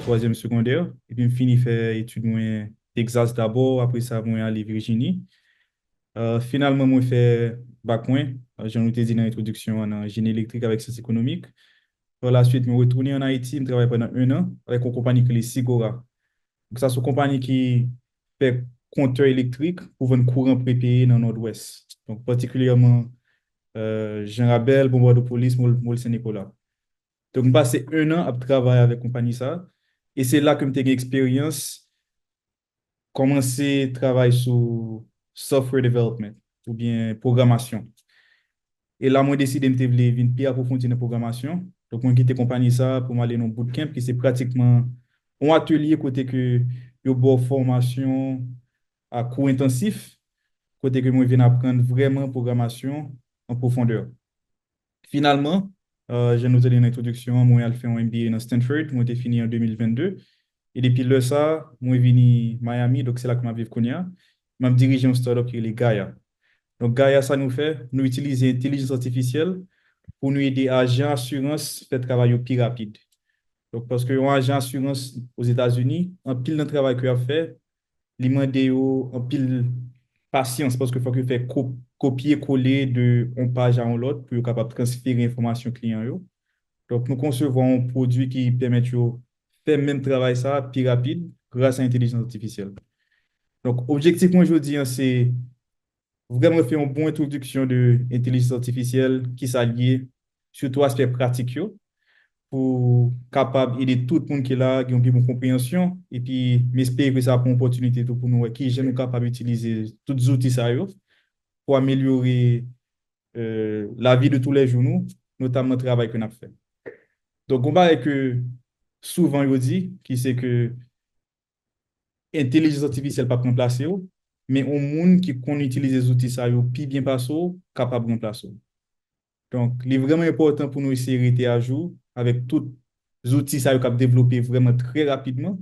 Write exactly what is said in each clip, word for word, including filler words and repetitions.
twazyèm segondè, epi m fini fè etid mwen Texas dabò, apre sa mwen ale Virginie. Euh, finalman, mwen fè bak mwen, jan nou te di nan entwodiksyon an, nan jeni elektrik avèk syans ekonomik. Par la suite, mwen retounen an Ayiti, m travay pandan enn an avèk yon konpayi ki rele Sigora. Donk, sa se yon konpayi ki fè kontè elektrik pou vann kouran prepeye nan Nòdwès. Donk, patikilyèman, euh, Jan Rabèl, Bonbòdopolis, Mòl, Mòl Sen Nikola. Donk, m pase enn an ap travay avèk konpayi sa, e se la ke m te gen eksperyans kòmanse travay sou software development, oubyen pwogramasyon. E la, mwen deside m te vle vin pi apwofondi nan pwogramasyon. Donk, mwen kite konpayi sa pou m ale nan bootcamp, ki se pratikman yon atelye kote ke yo ba w fòmasyon a kou entansif, kote ke mwen vin aprann vrèman pwogramasyon an pwofondè. Finalman, euh, jan nou te di nan entwodiksyon an, mwen al fè yon M B A nan Stanford, mwen te fini an de mil vennde. E depi lè sa, mwen vini Miami, donk se la ke m ap viv kounye a. M ap dirije yon startup ki rele Gaia. Donk, Gaia, sa nou fè, nou itilize entèlijans atifisyèl pou nou ede ajan asirans fè travay yo pi rapid. Donk, paske yon ajan asirans Ozetazini, anpil nan travay ke y ap fè, li mande yo anpil pasyans, paske fòk yo fè ko-, kopye kole de yon paj a yon lòt pou yo kapab transfere enfòmasyon kliyan yo. Donk, nou konsevwa yon pwodui ki pèmèt yo fè menm travay sa a pi rapid gras a entèlijans atifisyèl. Donk, objektif mwen jodi a, se vrèman fè yon bon entwodiksyon de entèlijans atifisyèl, kisa l ye, sitou aspè pratik yo, pou kapab ede tout moun ki la gen yon pi bon konpreyansyon, epi m espere ke sa ap yon opòtinite tou pou nou wè kijan nou kapab itilize tout zouti sa yo pou amelyore, euh, lavi de toulèjou nou, notamman travay ke n ap fè. Donk, yon bagay ke souvan yo di, ki se ke entèlijans atifisyèl p ap ranplase w, men yon moun ki konn itilize zouti sa yo pi byen pase w kapab ranplase w. Donk, li vrèman enpòtan pou nou eseye rete ajou avèk tout zouti sa yo k ap devlope vrèman trè rapidman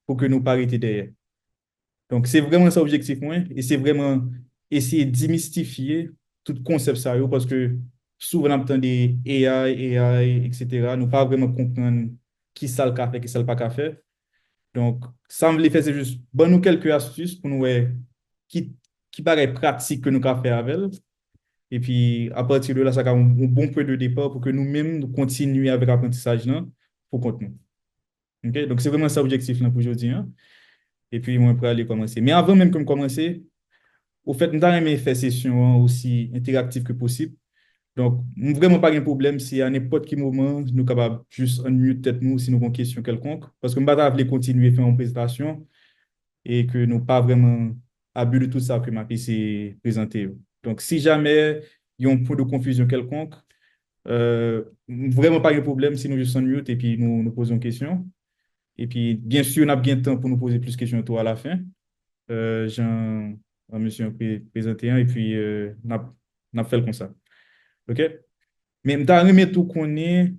pou ke nou pa rete dèyè. Donk, se vrèman sa objektif mwen, e se vrèman eseye demistifye tout konsèp sa yo, paske souvan n ap tande A I, A I, et cetera, nou pa vrèman konprann kisa l ka fè, kisa l pa ka fè. Donk, sa m vle fè, se jis ban nou kèlke astis pou nou wè ki, ki bagay pratik ke nou ka fè avè l. Epi, apati de la, sa ka yon, yon bon pwen de depa pou ke nou menm, nou kontinye avèk aprantisaj lan pou kont nou. Ok? Donk, se vrèman sa objektif lan pou jodi a. Epi, mwen prale kòmanse. Men avan menm ke m kòmanse, ofèt, m ta renmen fè sesyon an osi enteraktif ke posib. Donk, m vrèman pa gen pwoblèm si a nenpòt ki moman, nou kapab jis unmute tèt nou si nou gen kesyon kèlkonk. Paske m pa ta vle kontinye fè yon prezantasyon e ke nou pa vrèman abi de tout sa ke m ap eseye prezante yo. Donk, si jamè yon pwen de konfizyon kèlkonk, euh, m vrèman pa gen pwoblèm si nou jis unmute epi nou, nou poze yon kesyon. Epi, byen si, n ap gen tan pou nou poze plis kesyon tou alafen. Euh, jan, euh, mesye an pre-, prezante an, epi, euh, n ap, n ap fè l konsa. Ok? Men m ta renmen tou konnen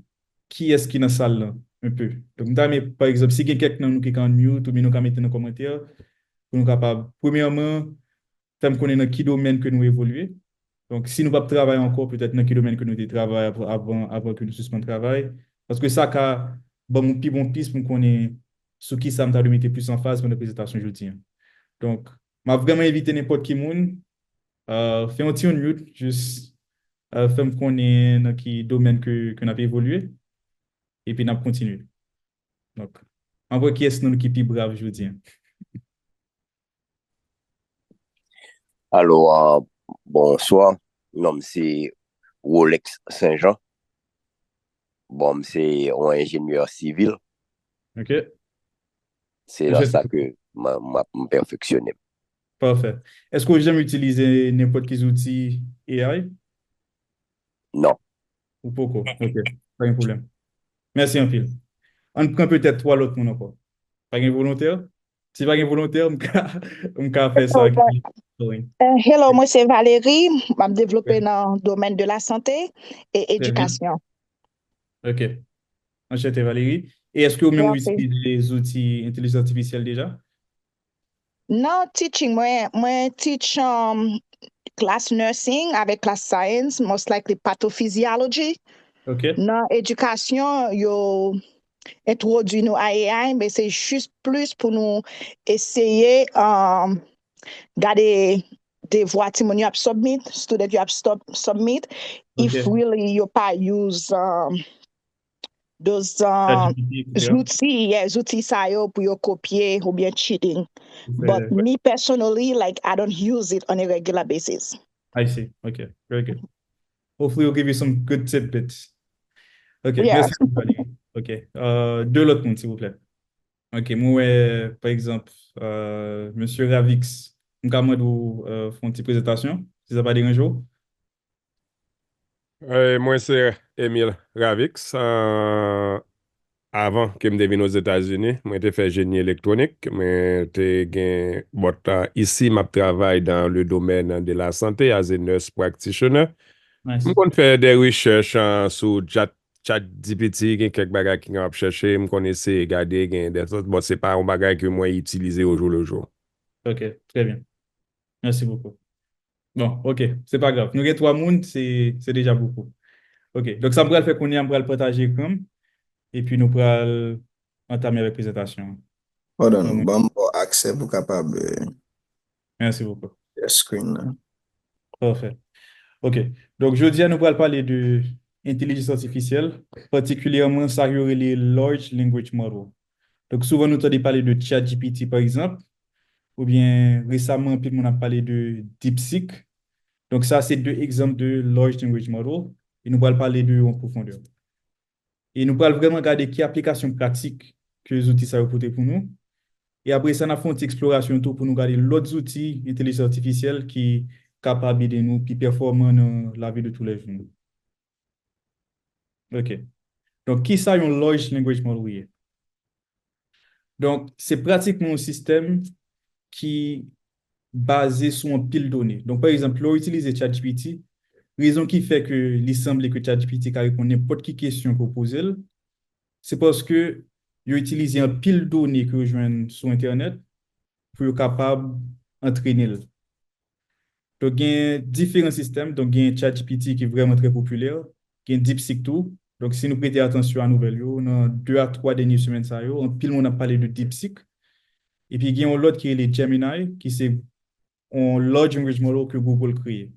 kiyès ki nan sal lan, un peu. Donk, m ta renmen, pa egzanp, si gen kèk nan nou ki ka unmute, oubyen nou ka mete nan kòmantè, pou nou kapab, premyèman, fè m konnen nan ki domèn ke nou evolye. Donk, si nou p ap travay ankò, petèt nan ki domèn ke nou te travay av-, avan, avan ke nou sispann travay. Paske sa ka ban m yon pi bon pis pou m konnen sou kisa m ta dwe mete plis anfaz pandan prezantasyon jodi a. Donk, m ap vrèman envite nenpòt ki moun, euh, fè yon ti unmute, jis, euh, fè m konnen nan ki domèn ke, ke n ap evolye, epi n ap kontinye. Donk, ann wè kiyès nan nou ki pi brav jodi a. Alo, ah, bonswa. Non m se Rolex Saint-Jean. Bon, m se yon enjenyè sivil. Ok. Se nan sa ke m, m, m pèfeksyone m. Pafè. Èske w janm itilize nenpòt ki zouti A I? Non. Ou poko? Ok. Pa gen pwoblèm. Mèsi anpil. Ann pran petèt twa lòt moun ankò. Pa gen volontè? Si pa gen volontè, m ka, m ka fè sa. Eh, hello, mwen se Valerie, m ap devlope nan domèn de la sante e edikasyon. Ok. Anchante, Valerie. E èske ou menm ou itilize zouti entèlijans atifisyèl deja? Nan teaching, mwen, mwen teach um, class nursing avèk class science, most likely pathophysiology. Ok. Nan edikasyon, yo, entwodui nou a A I, men se jis plis pou nou eseye, um, gade devwa timoun yo ap submit, student yo ap stop, submit, if really yo pa use, um, those, um, zouti, yeah, zouti sa yo pou yo kopye oubyen cheating. But me personally, like, I don't use it on a regular basis. I see. Okay, very good. Hopefully we'll give you some good tidbits. Ok, mèsi pou pale. Ok, euh, de lòt moun, silvouplè. Ok, mwen wè, pa egzanp, euh, mesye Ravix, m ka mande w euh, fè yon ti prezantasyon, si sa pa deranje w. Euh, mwen se Emile Ravix. Euh, avan ke m te vin Ozetazini, mwen te fè jeni elektwonik. Mwen te gen, but uh, isi, m ap travay dans le domaine de la santé as a nurse practitioner. M konn fè de rechèch uh, sou chat, chat G P T, gen kèk bagay ki m ap chèche, m konn eseye gade, gen de sòt, bon, se pa yon bagay ke mwen itilize au jour le jour. Ok, très bien. Merci beaucoup. Bon, ok, se pa grav. Nou gen twa moun, se se deja bokou. Ok, donk sa m pral fè kounye a, m pral pataje ekran m, epi nou pral antame avèk prezantasyon an. Hold on, ban m ba w aksè pou w kapab euh, Merci beaucoup. Share screen nan. Parfait. Ok, donk jodi a nou pral pale de entèlijans atifisyèl, patikilyèman sa yo rele large language model. Donk souvan nou tande pale de ChatGPT pa egzanp, oubyen resaman anpil moun ap pale de DeepSeek. Donk sa se de egzanp de large language model e nou pral pale de yo an pwofondè. E nou pral vrèman gade ki aplikasyon pratik ke zouti sa yo pote pou nou. E apre sa n ap fè yon ti eksplorasyon tou pou nou gade lòt zouti entèlijans atifisyèl ki kapab ede nou pi pèfòman nan lavi de toulèjou nou. Ok. Donk kisa yon large language model ye? Donk se pratikman yon sistèm ki baze sou anpil done. Donk pa egzanp lè w itilize ChatGPT, rezon ki fè ke li sanble ke ChatGPT ka reponn nenpòt ki kesyon ke w poze l, se paske yo itilize anpil done ke yo jwenn sou entènèt pou yo kapab antrene l. Donk gen diferan sistèm, donk gen ChatGPT ki vrèman trè popilè, gen DeepSeek tou. Donk si nou prete atansyon a nouvèl yo, nan de a twa dènye semèn sa yo, anpil moun ap pale de DeepSeek. Epi gen yon lòt ki rele Gemini, ki se yon large language model ke Google kreye.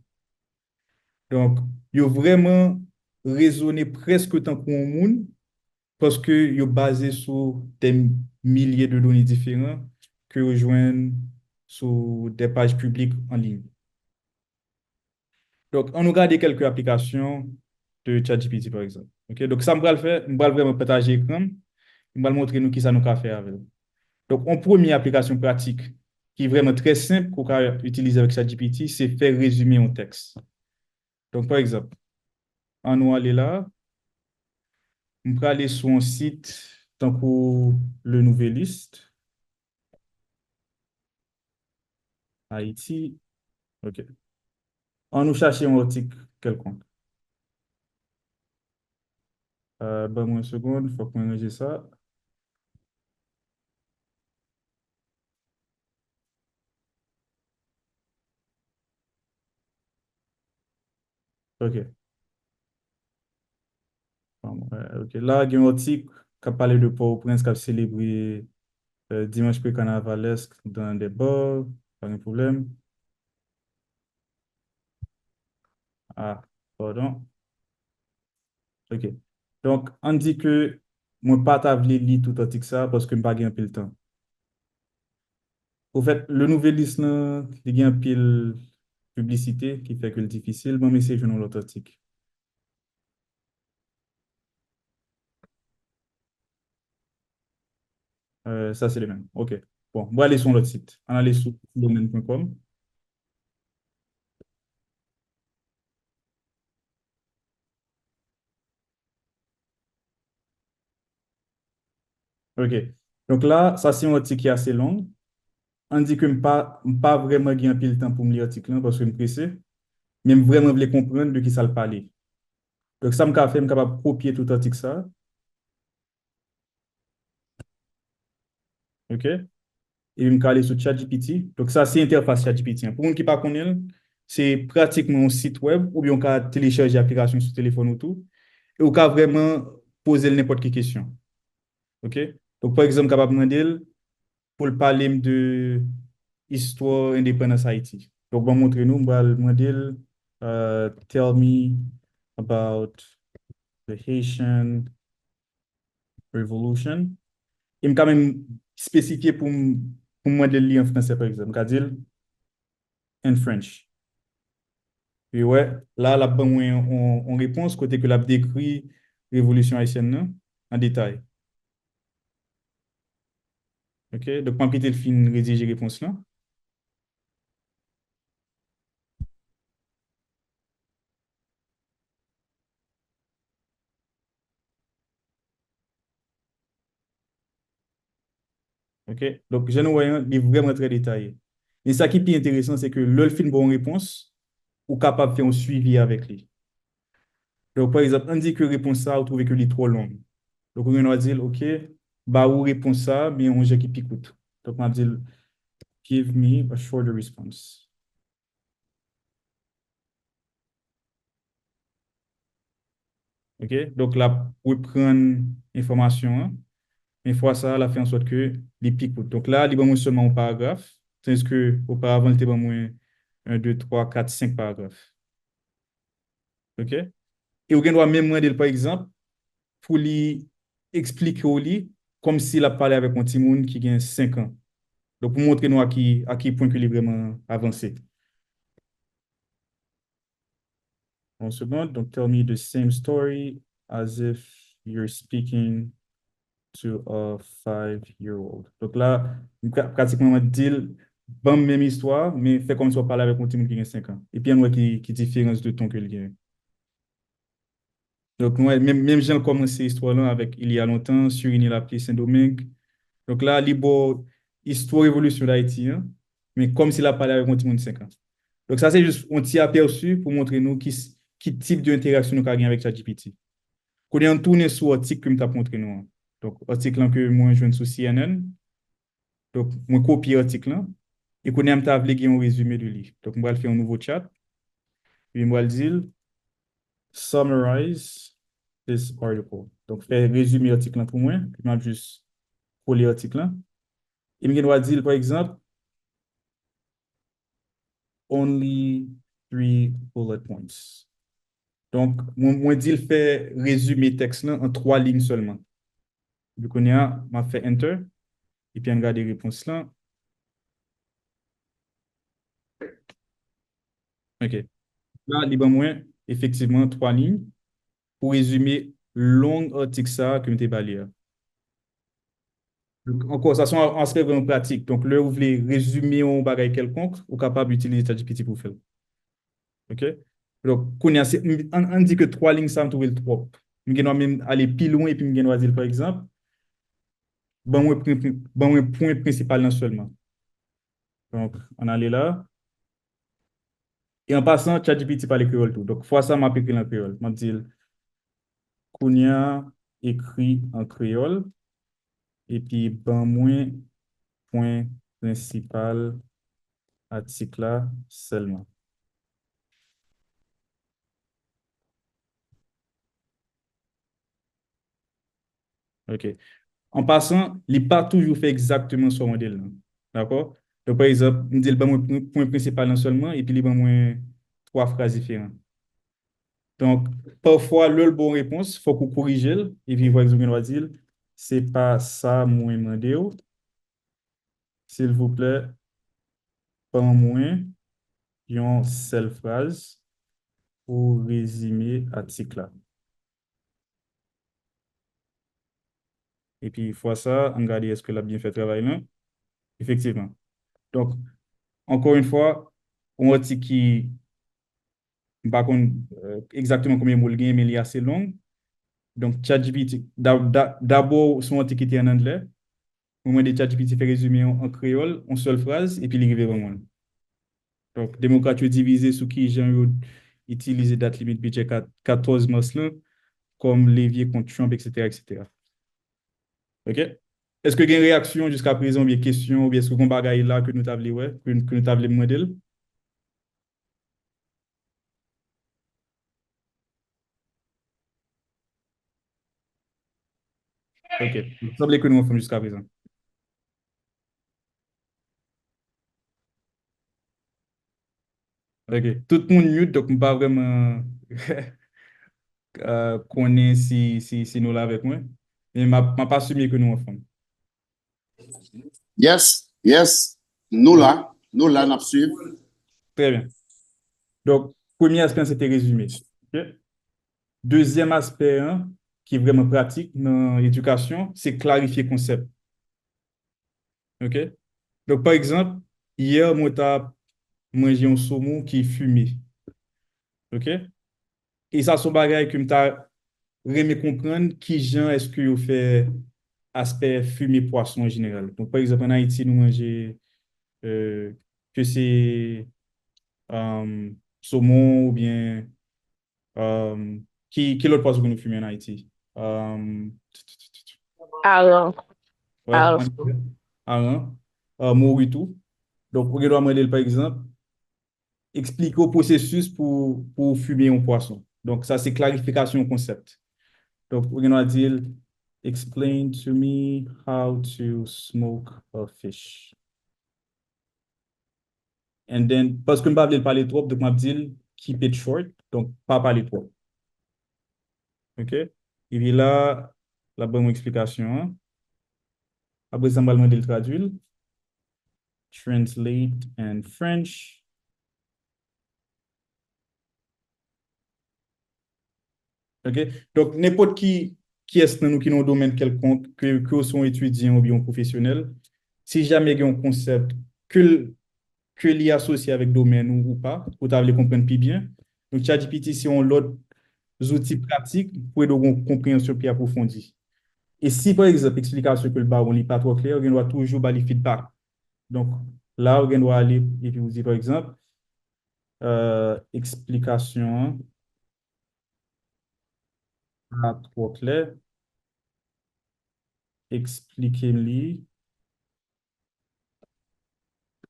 Donk yo vrèman rezone prèske tankou yon moun, paske yo baze sou de milye de done diferan ke yo jwenn sou de paj piblik an liy. Donk an nou gade kèlke aplikasyon de ChatGPT pa egzanp. Ok, donk sa m pral fè, m pral vrèman pataje ekran m, m pral montre nou kisa nou ka fè avè l. Donk yon premye aplikasyon pratik ki vrèman trè senp ke w ka itilize avèk ChatGPT se fè rezime yon tèks. Donk pa egzanp, an nou ale la, m prale sou yon sit tankou Le Nouvelliste. Ayiti. Ok. An nou chache yon atik kèlkonk. Euh, ban mwen yon segonn, fòk mwen ranje sa. Ok. Bon, euh, ok. La, gen yon atik k ap pale de Pòtoprens k ap selebre euh, dimanch pre-kanavalèsk dans des bars, pa gen pwoblèm. Ah, pardon. Ok. Donk, ann di ke mwen pa ta vle li tout atik sa paske m pa gen anpil tan. Ofèt, Le Nouvelliste lan, li gen anpil piblisite ki fè ke l difisil. Ban m eseye jwenn yon lòt atik. Euh, sa se li menm. Ok. Bon, mwen ale sou yon lòt sit. Ann ale sou philomène point com. Ok. Donk la, sa se yon atik ki ase long. Ann di ke m pa, m pa vrèman gen anpil tan pou m li atik lan paske m prese. Men m vrèman vle konprann de kisa l pale. Donk sa m ka fè, m kapab kopye tout atik sa. Ok? Epi m ka ale sou ChatGPT. Donk sa se entèfas ChatGPT an. Pou moun ki pa konnen l, se pratikman yon sit wèb oubyen w ka telechaje aplikasyon sou telefòn ou tou. E w ka vrèman poze l nenpòt ki kesyon. Ok? Donk, pa egzanp, m kapab mande l pou l pale m de istwa endepandans Ayiti. Donk, ban m montre nou, m pral mande l, euh, tell me about the Haitian Revolution. E m ka menm espesifye pou m, pou m mande l li an fransè, pa egzanp. M ka di l, in French. Epi w wè, la, l ap ban mwen yon, yon repons kote ke l ap dekri revolisyon ayisyèn nan an detay. Ok, donk m ap kite l fin redije repons lan. Ok, donk jan nou wè an, li vrèman trè detaye. Men sa ki pi enteresan, se ke lè l fin ba w yon repons, ou kapab fè yon swivi avèk li. Donk, pa egzanp, ann di ke repons sa a, ou twouve ke li twò long. Donk, ou gen dwa di l, ok, ba ou repons sa a, men yon jan ki pi kout. Donk, m ap di l, give me a shorter response. Ok, donk l ap reprann enfòmasyon an, men fwa sa a, l ap fè an sòt ke li pi kout. Donk la, li ban mwen sèlman yon paragraf, tandiske oparavan, li te ban mwen en, de, twa, kat, senk paragraf. Ok? E ou gen dwa menm mande l, pa egzanp, pou li eksplike w li kòmsi l ap pale avèk yon timoun ki gen senk an. Donk, pou montre nou a ki, a ki pwen ke li vrèman avanse. Yon segond. Donk, tell me the same story as if you're speaking to a five-year-old. Donk la, m pra-, pratikman mwen di l, ban m menm istwa, men fè kòmsi w ap pale avèk yon timoun ki gen senk an. Epi ann wè ki, ki diferans de ton ke l genyen. Donk, nou wè, menm, menm jan l kòmanse istwa lan avèk il y a longtemps, sur une île appelée Saint-Domingue. Donk la, li ba w istwa revolisyon Dayiti an, men kòmsi l ap pale avèk yon timoun senk an. Donk, sa se jis yon ti apèsi pou montre nou ki, s- ki tip de entèraksyon nou ka gen avèk ChatGPT. Kounye a, ann tounen sou atik ke m t ap montre nou an. Donk, atik lan ke mwen jwenn sou C N N. Donk, mwen kopye atik lan. E kounye a, m ta vle gen yon rezime de li. Donk, m pral fè yon nouvo chat. Epi m pral di l, summarize this article. Donk, fè rezime atik lan pou mwen. Epi m ap jis kole atik lan. E m gen dwa di l, pa egzanp, only three bullet points. Donk, mwen, mwen di l fè rezime tèks lan an twa liy sèlman. Epi kounye a, m ap fè enter. Epi ann gade repons lan. Ok. La, li ban mwen efektivman twa liy pou rezime long atik sa a ke m te ba li a. Donk, ankò, sa se yon aspè vrèman pratik. Donk, lè ou vle rezime yon bagay kèlkonk, ou kapab itilize ChatGPT pou w fè l. Ok? Donk, kounye a, se, m- ann, ann di ke twa liy sa, m twouve l twòp. M gen dwa menm ale pi lwen epi m gen dwa di l, pa egzanp, ban mwen pwen, pwen- ban mwen pwen prensipal lan sèlman. Donk, ann ale la. E an pasan, ChatGPT pale kreyòl tou. Donk, fwa sa, m ap ekri l an kreyòl. M ap di l, kounye a, ekri an kreyòl, epi ban mwen pwen prensipal atik la sèlman. Ok. An pasan, li pa toujou fè egzakteman sa w mande l lan. Dakò? Donk, pa egzanp, m di l ban mwen pwen, pwen prensipal lan sèlman, epi li ban mwen twa fraz diferan. Donk, pafwa, lè l ba w repons, fòk ou korije l, epi, pa egzanp, gen dwa di l, se pa sa mwen mande w. Silvouplè, ban mwen yon sèl fraz pou rezime atik la. Epi fwa sa, ann gade èske l ap byen fè travay lan. Efektivman. Donk, ankò yon fwa, yon atik ki, m pa konn, euh, egzakteman konbyen mo l genyen, men li ase long. Donk, ChatGPT, da- da- dabò, se yon atik ki te ann anglè. Mwen mande ChatGPT fè rezime an, an kreyòl, yon sèl fraz, epi li rive ban mwen l. Donk, demokrat yo divize sou kijan yo itilize dat limit bidjè kat- katòz mas lan kòm levye kont Trump, etsetera, etsetera. Ok? Èske gen reyaksyon jiskaprezan, oubyen kesyon, oubyen èske gen bagay la ke nou ta vle wè, ke, ke nou ta vle m mande l? Ok. Sanble ke nou anfòm jiska prezan. Ok. Tout moun mute, donk m pa vrèman euh, konnen si, si, si nou la avèk mwen. Men m ap, m ap asime ke nou anfòm. Yes, yes. Nou la, nou la, n ap swiv. Trè byen. Donk, premye aspè an se te rezime. Ok? Dezyèm aspè an, ki vrèman pratik nan edikasyon, se klarifye konsèp. Ok? Donk, pa egzanp, yè, mwen t ap manje yon somon ki fime. Ok? E sa se yon bagay ke m ta renmen konprann kijan èske yo fè aspè fime pwason an jeneral. Donk, pa egzanp, ann Ayiti, nou manje euh, ke se euh, somon oubyen euh, ki, ki lòt pwason ke nou fime ann Ayiti? Euh, Aran. Wè, aran. Euh, mori tou. Donk, ou gen dwa mande l, pa egzanp, eksplike w pwosesis pou, pou w fime yon pwason. Donk, sa se klarifikasyon yon konsèp. Donk, ou gen dwa di l, explain to me how to smoke a fish. And then, paske m pa vle l pale twòp, donk m ap di l keep it short, donk pa pale twòp. Ok? Epi la, l ap ban mwen eksplikasyon an. Apre sa, m pral mande l tradui l. Translate in French. Ok? Donk, nenpòt ki kiyès nan nou ki nan yon domèn kèlkonk, ke, ke w se yon etidyan oubyen yon pwofesyonèl, si jamè gen yon konsèp ke l, ke li asosye avèk domèn ou, ou pa, ou ta vle konprann pi byen, donk ChatGPT se yon lòt zouti pratik pou ede w gen yon konpreyansyon pi apwofondi. E si, pa egzanp, eksplikasyon ke l ba w li pa twò klè, ou gen dwa toujou ba li feedback. Donk, la, ou gen dwa ale epi ou di, pa egzanp, euh, eksplikasyon an pa twò klè, eksplike m li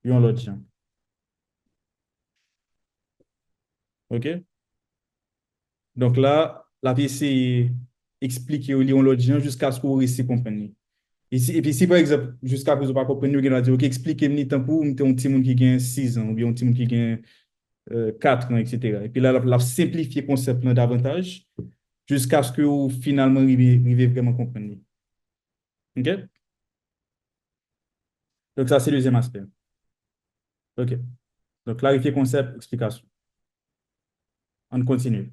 yon lòt jan. Ok? Donk la, l ap eseye eksplike w li yon lòt jan jiskaske w resi konprann li. E si, epi si, pa egzanp, jiskaprezan w pa konprann li, ou gen dwa di, ok, eksplike m li tankou m te yon timoun ki gen sizan oubyen yon timoun ki gen euh, kat an, etsetera. Epi la, l ap, l ap senplifye konsèp lan davantaj jiskaske w finalman rive, rive vrèman konprann li. Ok? Donk, sa se dezyèm aspè. Ok. Donk, klarifye konsèp, eksplikasyon. Ann kontinye.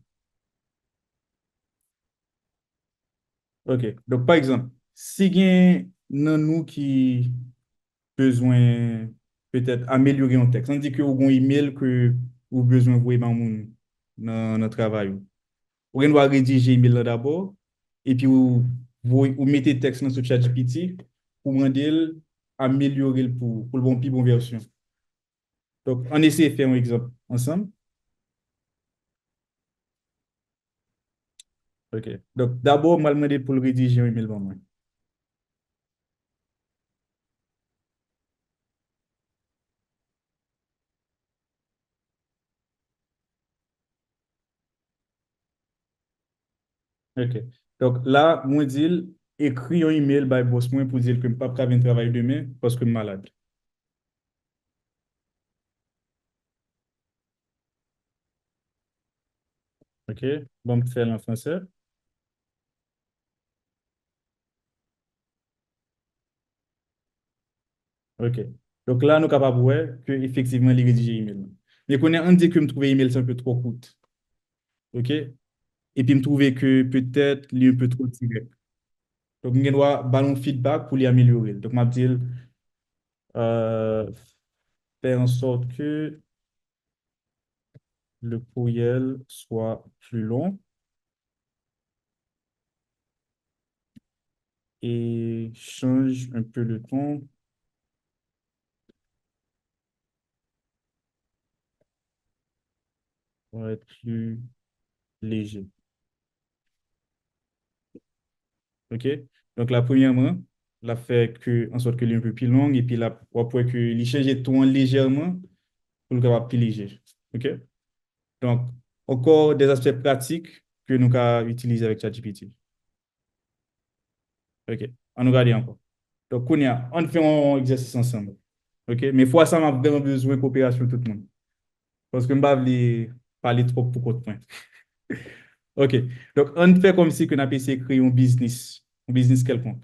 Ok. Donk, pa egzanp, si gen nan nou ki bezwen petèt amelyore yon tèks, ann di ke ou gen yon imèl ke ou bezwen voye ba yon moun nan, nan travay ou. Ou gen dwa redije imèl lan dabò, epi ou voye, ou mete tèks lan sou ChatGPT pou mande l amelyore l pou, pou l ba w yon pi bon vèsyon. Donk, ann eseye fè yon egzanp ansanm. Ok. Donk, dabò, m pral mande l pou l redije yon imèl ban mwen. Ok. Donk, la, mwen di l, ekri yon imèl bay bòs mwen pou di l ke m p ap ka vin travay demen paske m malad. Ok, bon, m fè l an fransè. Ok. Donk la, nou kapab wè ke efektivman, li redije imèl lan. Men kounye a, ann di ke m twouve imèl sa yon pe twò kout. Ok? Epi m twouve ke petèt li yon pe twò dirèk. Donk, m gen dwa ba l yon feedback pou li amelyore l. Donk, m ap di l, euh, faire en sorte que le courriel soit plus long et change un peu le ton pour être plus léger. Ok? Donk la, premyèman, l ap fè ke, an sòt ke li yon pe pi long, epi l ap, w ap wè ke li chanje ton an lejèman pou l kapab pi leje. Ok? Donk, ankò de aspè pratik ke nou ka itilize avèk ChatGPT. Ok, ann nou gade ankò. Donk, kounye a, ann fè yon egzèsis ansanm. Ok, men fwa sa, m ap vrèman bezwen koperasyon tout moun. Paske m pa vle pale twòp pou kont mwen. Ok, donk, ann fè kòmsi ke n ap eseye kreye yon biznis, yon biznis kèlkonk.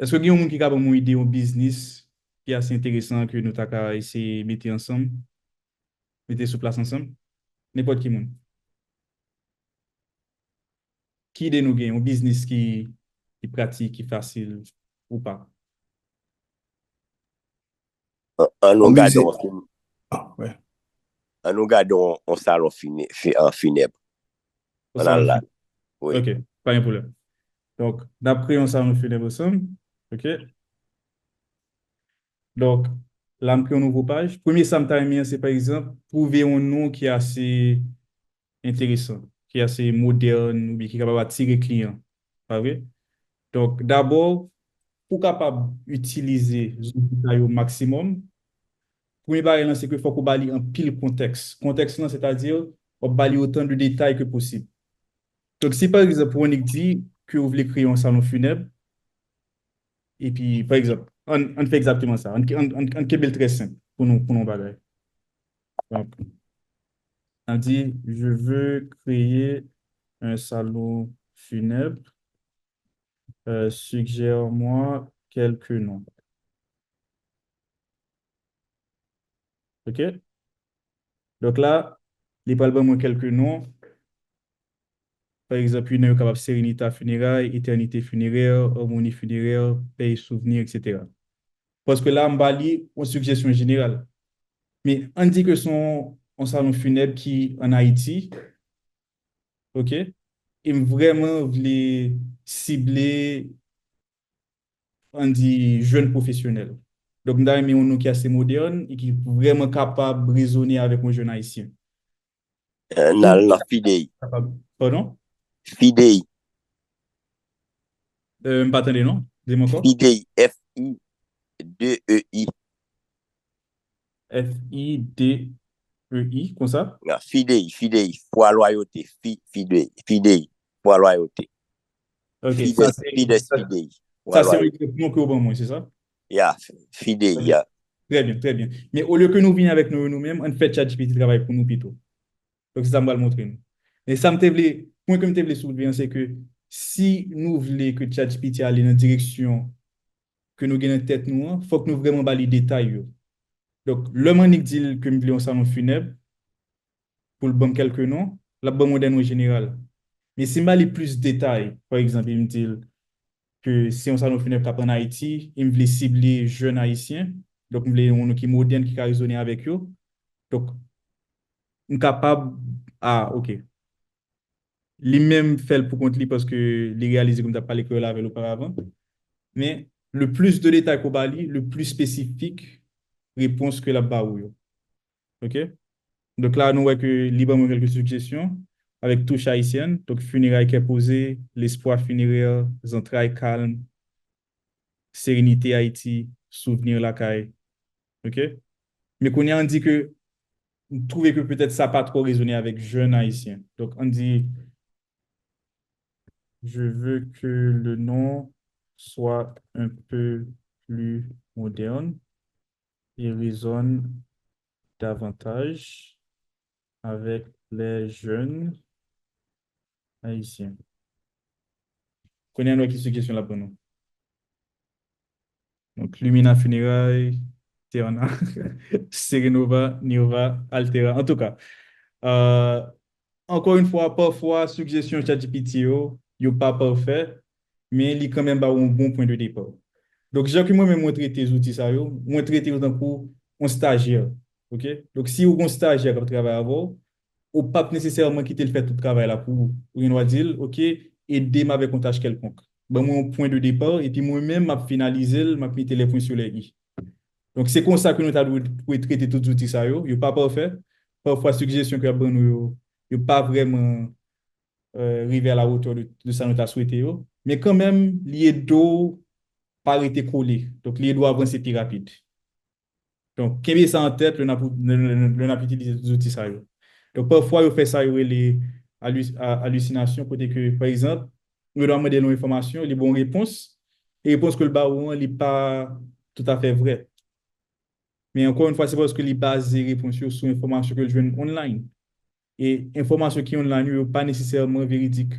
Èske gen yon moun ki ka ban m yon ide, yon biznis ki ase enteresan ke nou ta ka eseye mete ansanm, mete sou plas ansanm? Nenpòt ki moun. Ki ide nou gen? Yon biznis ki, ki pratik, ki fasil ou pa? An nou gade yon fin... Ah, ouais. An nou gade yon, yon salon fine, fi, an finèb. An al la. Wi. Ok, pa gen pwoblèm. Donk, n ap kreye yon salon finèb ansanm. Ok. Donk, la m kreye yon nouvo paj. Premye sa m ta renmen an, se pa egzanp, twouve yon non ki ase enteresan, ki ase modèn, oubyen ki kapab atire kliyan. Pa vre? Donk, dabò, pou w kapab itilize zouti sa yo maksimòm, premye bagay lan, se ke fòk ou ba li anpil kontèks. Kontèks lan, sètadi, w ap ba li otan de detay ke posib. Donk, si pa egzanp, ou annik di ke ou vle kreye yon salon finèb, epi, pa egzanp, ann, ann fè egzakteman sa. Ann, ann, ann, ann kenbe l trè senp pou nou, pou nou bagay. Donk, n ap di, je veux créer un salon funèbre. Euh, suggère-moi quelques noms. Ok? Donk la, li pral ban mwen kèlke non. Pa egzanp, youn nan yo kapab Serenita Funérailles, Éternité Funéraire, Harmonie Funéraire, Paix et Souvenirs, et cetera. Paske la, m ba li yon sigjèsyon jeneral. Men ann di ke se yon, yon salon finèb ki ann Ayiti, ok? E m vrèman vle sible, ann di, jèn pwofesyonèl. Donk, m ta renmen yon non ki ase modèn e ki vrèman kapab rezone avèk yon jèn ayisyen. Euh, n al nan Fidei. Kapab. Padon? Fidei. Euh, m pa tande non. Di m ankò. Fidei, F I D E I. F I D E I, konsa? Fidei, Fidei, fwa lwayote, fi, Fidei, Fidei, fwa lwayote. Ok, sa se, sa se yon egzanp non ke w ban mwen, se sa? Ya, Fidei, ya. Trè byen, trè byen. Men olye ke nou vini avèk non yo nou menm, ann fè ChatGPT travay pou nou pito. Donk, se sa m pral montre nou. Men sa m te vle, pwen ke m te vle soulve an, se ke si nou vle ke ChatGPT ale nan direksyon ke nou gen nan tèt nou an, fòk nou vrèman ba li detay yo. Donk, lè m annik di l ke m vle yon salon finèb, pou l ban m kèlke non, l ap ban m yon dènye jeneral. Men si m ba li plis detay, pa egzanp, e m di l ke se yon salon finèb k ap ann Ayiti, e m vle sible jèn ayisyen, donk m vle yon non ki modèn, ki ka rezone avèk yo. Donk, m kapab, ah, ok. Li menm fè l pou kont li paske li reyalize ke m t ap pale kreyòl avè l oparavan. Men, le plus de détails ke w ba li, le plus spécifique réponse ke l ap ba ou yo. Ok? Donk la, nou wè ke li ban mwen kèlke sijesyon avèk touch ayisyèn. Donk, funérailles, cœur posé, l'espoir funéraire, zantray kalm, sérénité Haïti, souvenir lakay. Ok? Men kounye a, ann di ke m twouve ke petèt sa pa twò rezone avèk jèn ayisyen. Donk, ann di, je veux que le nom soit un peu plus moderne et résonne davantage avec les jeunes haïtiens. Kounye a, nou wè ki sijesyon l ap ban nou. Donk, Lumina Funérailles, Terna, Serenova, Nirva, Altera. Antouka, euh, ankò yon fwa, pafwa, sijesyon ChatGPT yo, yo pa pafè, men li kanmenm ba ou yon bon pwen de depa. Donk, jan ke mwen menm mwen trete zouti sa yo, mwen trete yo tankou yon stajyè. Ok? Donk, si ou gen yon stajyè k ap travay avè w, ou p ap nesesèman kite l fè tout travay la pou ou. Ou gen dwa di l, ok, ede m avèk yon tach kèlkonk. Ban mwen yon pwen de depa, epi mwen menm, m ap finalize l, m ap mete les points sur les i. Donk, se konsa ke nou ta dwe, dwe trete tout zouti sa yo. Yo pa pafè. Pafwa, sijesyon ke y ap ban nou yo, yo pa vrèman, euh, rive à la hauteur de, de sa nou ta swete yo. Men kanmenm, li ede w pa rete kole. Donk, li ede w avanse pi rapid. Donk, kenbe sa an tèt lè n ap, lè, lè, lè n ap itilize tout zouti sa yo. Donk, pafwa, yo fè sa yo rele alu-, a-, alisinasyon, kote ke, pa egzanp, ou gen dwa mande l yon enfòmasyon, li ba w yon repons, e repons ke l ba ou an, li pa toutafè vrè. Men ankò yon fwa, se paske li baze repons yo sou enfòmasyon ke l jwenn online. E enfòmasyon ki online yo, yo pa nesesèman veridik.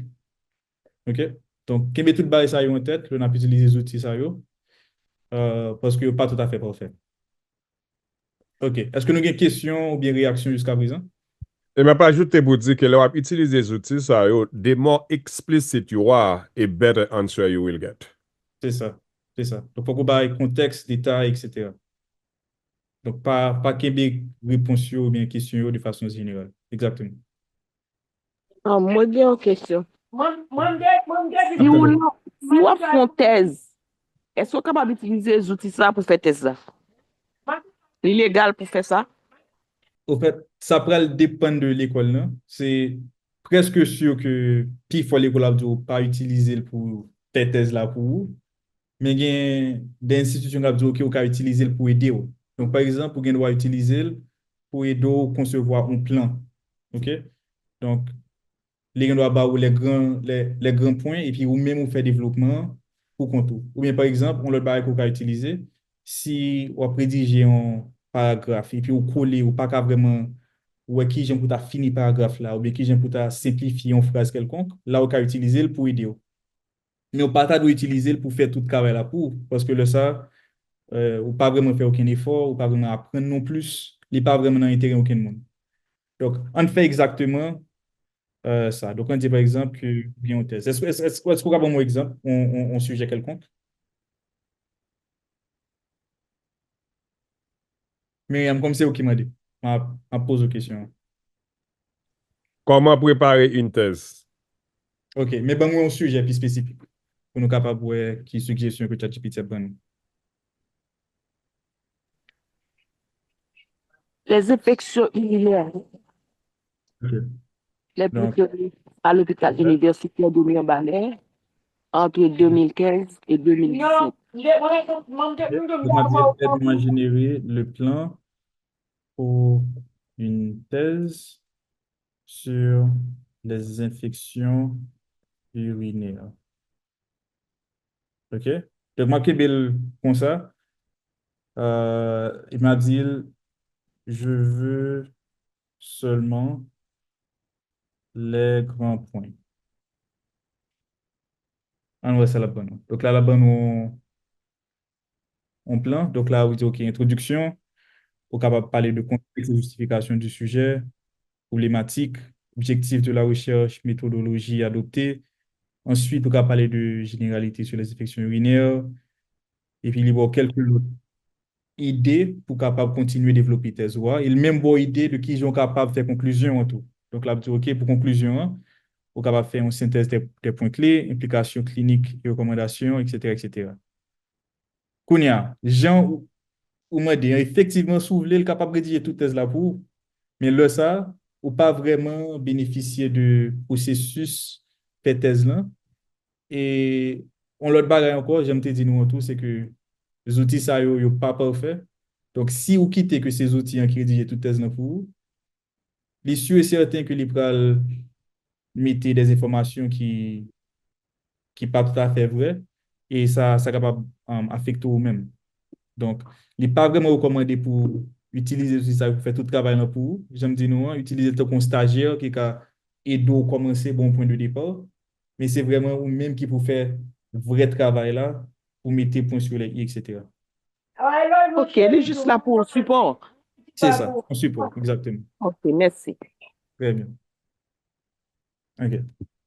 Ok? Donk, kenbe tout bagay sa yo an tèt lè n ap itilize zouti sa yo, euh, paske yo pa toutafè pafè. Ok. Èske nou gen kesyon oubyen reyaksyon jiskaprezan? E m ap ajoute pou di ke lè w ap itilize zouti sa yo, the more explicit you are, a better answer you will get. Se sa. Se sa. Donk, fòk ou bay kontèks, detay, etsetera. Donk, pa, pa kenbe repons yo oubyen kesyon yo de fason jeneral. Egzakteman. Ah, mwen gen yon kesyon. Mwen, mwen gen, mwen gen Si ou, si w ap fè yon tèz, èske w kapab itilize zouti sa pou fè tèz la? Li legal pou fè sa? Ofèt, sa pral depann de lekòl lan. Se prèske si ke pifò lekòl ap di w pa itilize l pou fè tèz la pou ou. Men gen de enstitisyon k ap di w, ok, ou ka itilize l pou ede w. Donk, pa egzanp, ou gen dwa itilize l pou ede w konsevwa yon plan. Ok? Donk, li gen dwa ba ou lè gran, lè, lè gran pwen, epi ou menm ou fè devlopman an pou kont ou. Oubyen, pa egzanp, yon lòt bagay ke w ka itilize, si w ap redije yon paragraf, epi ou kole, ou pa ka vrèman wè kijan pou ta fini paragraf la, oubyen kijan pou ta senplifye yon fraz kèlkonk, la ou ka itilize l pou ede w. Men ou pa ta dwe itilize l pou fè tout travay la pou ou, paske lè sa, euh, ou pa vrèman fè okenn efò, ou pa vrèman aprann non plis, li pa vrèman nan enterè okenn moun. Donk, ann fè egzakteman, euh, sa. Donk, ann di, pa egzanp, ke ou gen yon tèz. Èske, èske, èske, èske ou ka ban mwen yon egzanp, yon, yon, yon sijè kèlkonk? Myriam, kòm se ou ki mande, m ap, m ap poze w kesyon an. Kòman prepare yon tèz? Ok, men ban mwen yon sijè pi espesifik pou nou kapab wè ki sijesyon ke ChatGPT ap ban nou. Les infections urinaires. Ok. Les plus chroniques à l'hôpital universitaire de Mirebalais entre deux mille quinze et deux mille dix-sept. Donk, m ap di, aide-moi générer le plan pour une thèse sur les infections urinaires. Ok? Donk, m ap kenbe l konsa. Euh, e m ap di l, je veux seulement les grands points. Ann wè sa l ap ban nou. Donk la, l ap ban nou yon plan. Donk la, ou di, ok, entwodiksyon. Ou kapab pale de contexte et justification du sujet, problématique, objectif de la recherche, méthodologie adoptée. Ensuite, ou ka pale de généralité sur les infections urinaires. Epi li ba w kèlke lòt ide pou kapab kontinye devlope tèz ou a. E l menm ba w ide de kijan w kapab fè konklizyon an tou. Donk, l ap di, ok, pou konklizyon an, ou kapab fè yon sentèz de, de pwen kle, enplikasyon klinik e rekòmandasyon, etsetera, etsetera. Kounye a, jan ou, ou mande an, efektivman, si w vle, l kapab redije tout tèz la pou ou. Men lè sa a, ou pa vrèman benefisye de pwosesis fè tèz lan. E yon lòt bagay ankò, jan m te di nou an tou, se ke zouti sa yo, yo pa pafè. Donk, si ou kite ke se zouti an ki redije tout tèz lan pou ou, li si e sèten ke li pral mete de enfòmasyon ki, ki pa toutafè vrè, e sa, sa kapab, um, afekte ou menm. Donk, li pa vrèman rekòmande pou itilize zouti sa yo pou fè tout travay lan pou ou. Jan m di nou an, itilize l tankou yon stajyè ki ka ede w kòmanse, bon pwen de depa. Men se vrèman ou menm ki pou fè vrè travay la, pou mete pwen sou lè i, etsetera. Ok, li jis la pou yon sipò. Se sa, yon sipò, egzakteman. Ok, mèsi. Trè byen. Ok.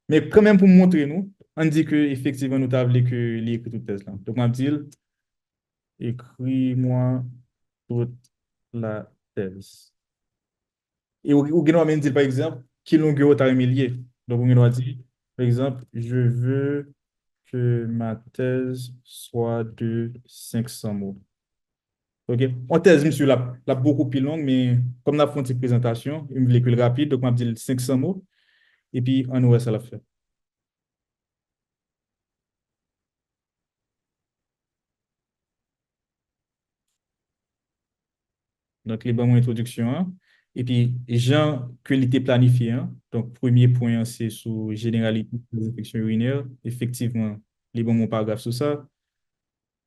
Men kanmenm pou m montre nou, ann di ke efektivman nou ta vle ke li ekri tout tèz lan. Donk, m ap di l, écris-moi toute la thèse. E ou, ou gen dwa menm di l, pa egzanp, ki longè ou ta renmen l ye. Donk, ou gen dwa di, pa egzanp, je veux que ma thèse soit de cinq cents mots. Ok? Yon tèz, m si l ap, l ap bokou pi long, men kòm n ap fè yon ti prezantasyon, e m vle ke l rapid, donk m ap di l senk san mo, epi ann wè sa l ap fè. Donk, li ban mwen entwodiksyon an. Epi, jan ke li te planifye an, donk, premye pwen an, se sou jeneralite enfeksyon irinè. Efektivman, li ban mwen yon paragraf sou sa.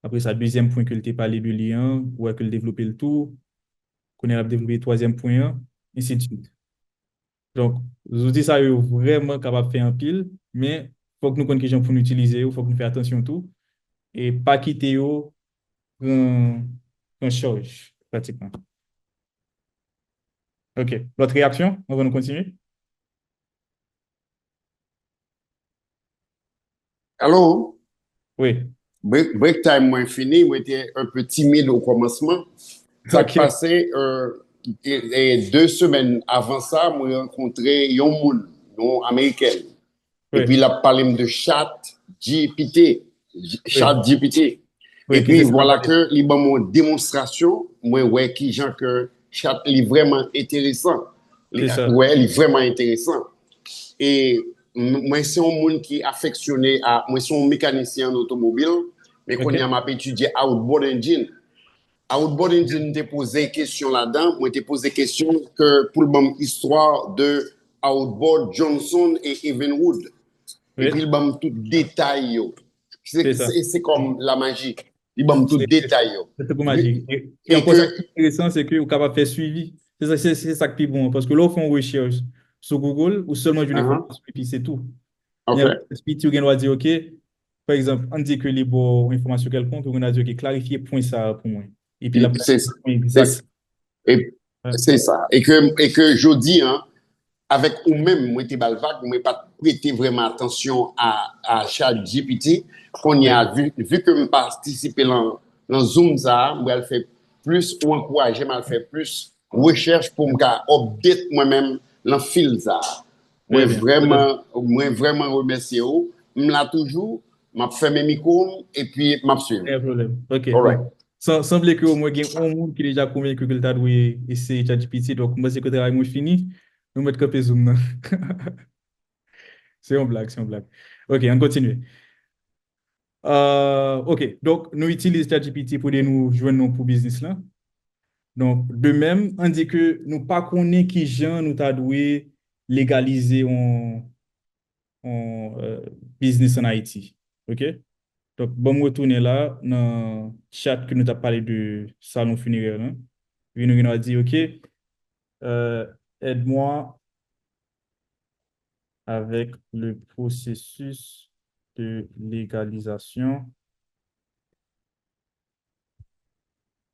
Apre sa, dezyèm pwen ke l te pale de li an, ou wè ke l devlope l tou. Kounye a, l ap devlope twazyèm pwen an, ensi de suite. Donk, zouti sa yo vrèman kapab fè anpil, men fòk nou konn kijan pou nou itilize yo, fòk nou fè atansyon tou, e pa kite yo pran, pran chaj, pratikman. Ok, lòt reyaksyon anvan nou kontinye? Alo? Wi. Break, break time mwen fini, mwen te un peu timid au commencement. Sa k Ok. pase, euh, e, e de semèn avan sa, mwen rankontre yon moun, yon amerikèn. Wi. Epi l ap pale m de chat G P T. J- Chat G P T. Wi, Epi ki se vwala sa. Ke li ban mwen yon demonstrasyon, mwen wè kijan ke chat li vrèman enteresan. Li, Se sa. Wè, li vrèman enteresan. E m- mwen se yon moun ki afeksyone a, mwen se yon mekanisyen an otomobil, men Ok. Kounye a m ap etidye outboard engine. Outboard engine, m te poze kesyon ladan, mwen te poze kesyon ke pou l ban m istwa de outboard Johnson e Evinrude. Wi. Epi l ban m tout detay yo. Se Se sa. se- se kòm la maji. Li ban m tout Se- detay yo. Se tankou maji. E, e E ankò, sa ke ki enteresan, se ke ou kapab fè swivi. Se sa, se, se sa k pi bon an. Paske lè w fè yon rechèch sou Google, ou sèlman jwenn Ahan. enfòmasyon epi se tou. Ok. Lè w fè swivi, ou gen dwa di, ok, pa egzanp, ann di ke li ba w yon enfòmasyon kèlkonk, ou gen dwa di, ok, klarifye pwen sa a pou mwen. Epi l ap Se pwen egzak. E se sa. E ke, e ke jodi an, avèk ou menm, mwen te ba l vag, mwen pa t prete vrèman atansyon a, a chat G P T. Kounye a, vi, vi ke m patisipe lan, lan Zoom sa a, m pral fè plis, ou ankouraje m al fè plis rechèch pou m ka update mwen menm lan field sa a. Mwen Trè byen. Vrèman, mwen vrèman remèsye ou. M la toujou, m ap fèmen mikwo m, epi m ap swiv. Gen pwoblèm. Ok. Alright. Donk, san, sanble ke omwen gen yon moun ki deja konvenki ke l ta dwe eseye ChatGPT. Donk, mwen panse ke travay mwen fini. Nou mèt kanpe Zoom nan. Se yon blag, se yon blag. Ok, ann kontinye. Euh, ok, donk, nou itilize ChatGPT pou ede nou jwenn non pou biznis lan. Donk, de menm, ann di ke nou pa konnen kijan nou ta dwe legalize yon, yon, euh, biznis ann Ayiti. Ok? Donk, ban m retounen la nan chat ke nou t ap pale de salon finerè lan. Epi nou gen dwa di, ok, euh, aide-moi avec le processus de légalisation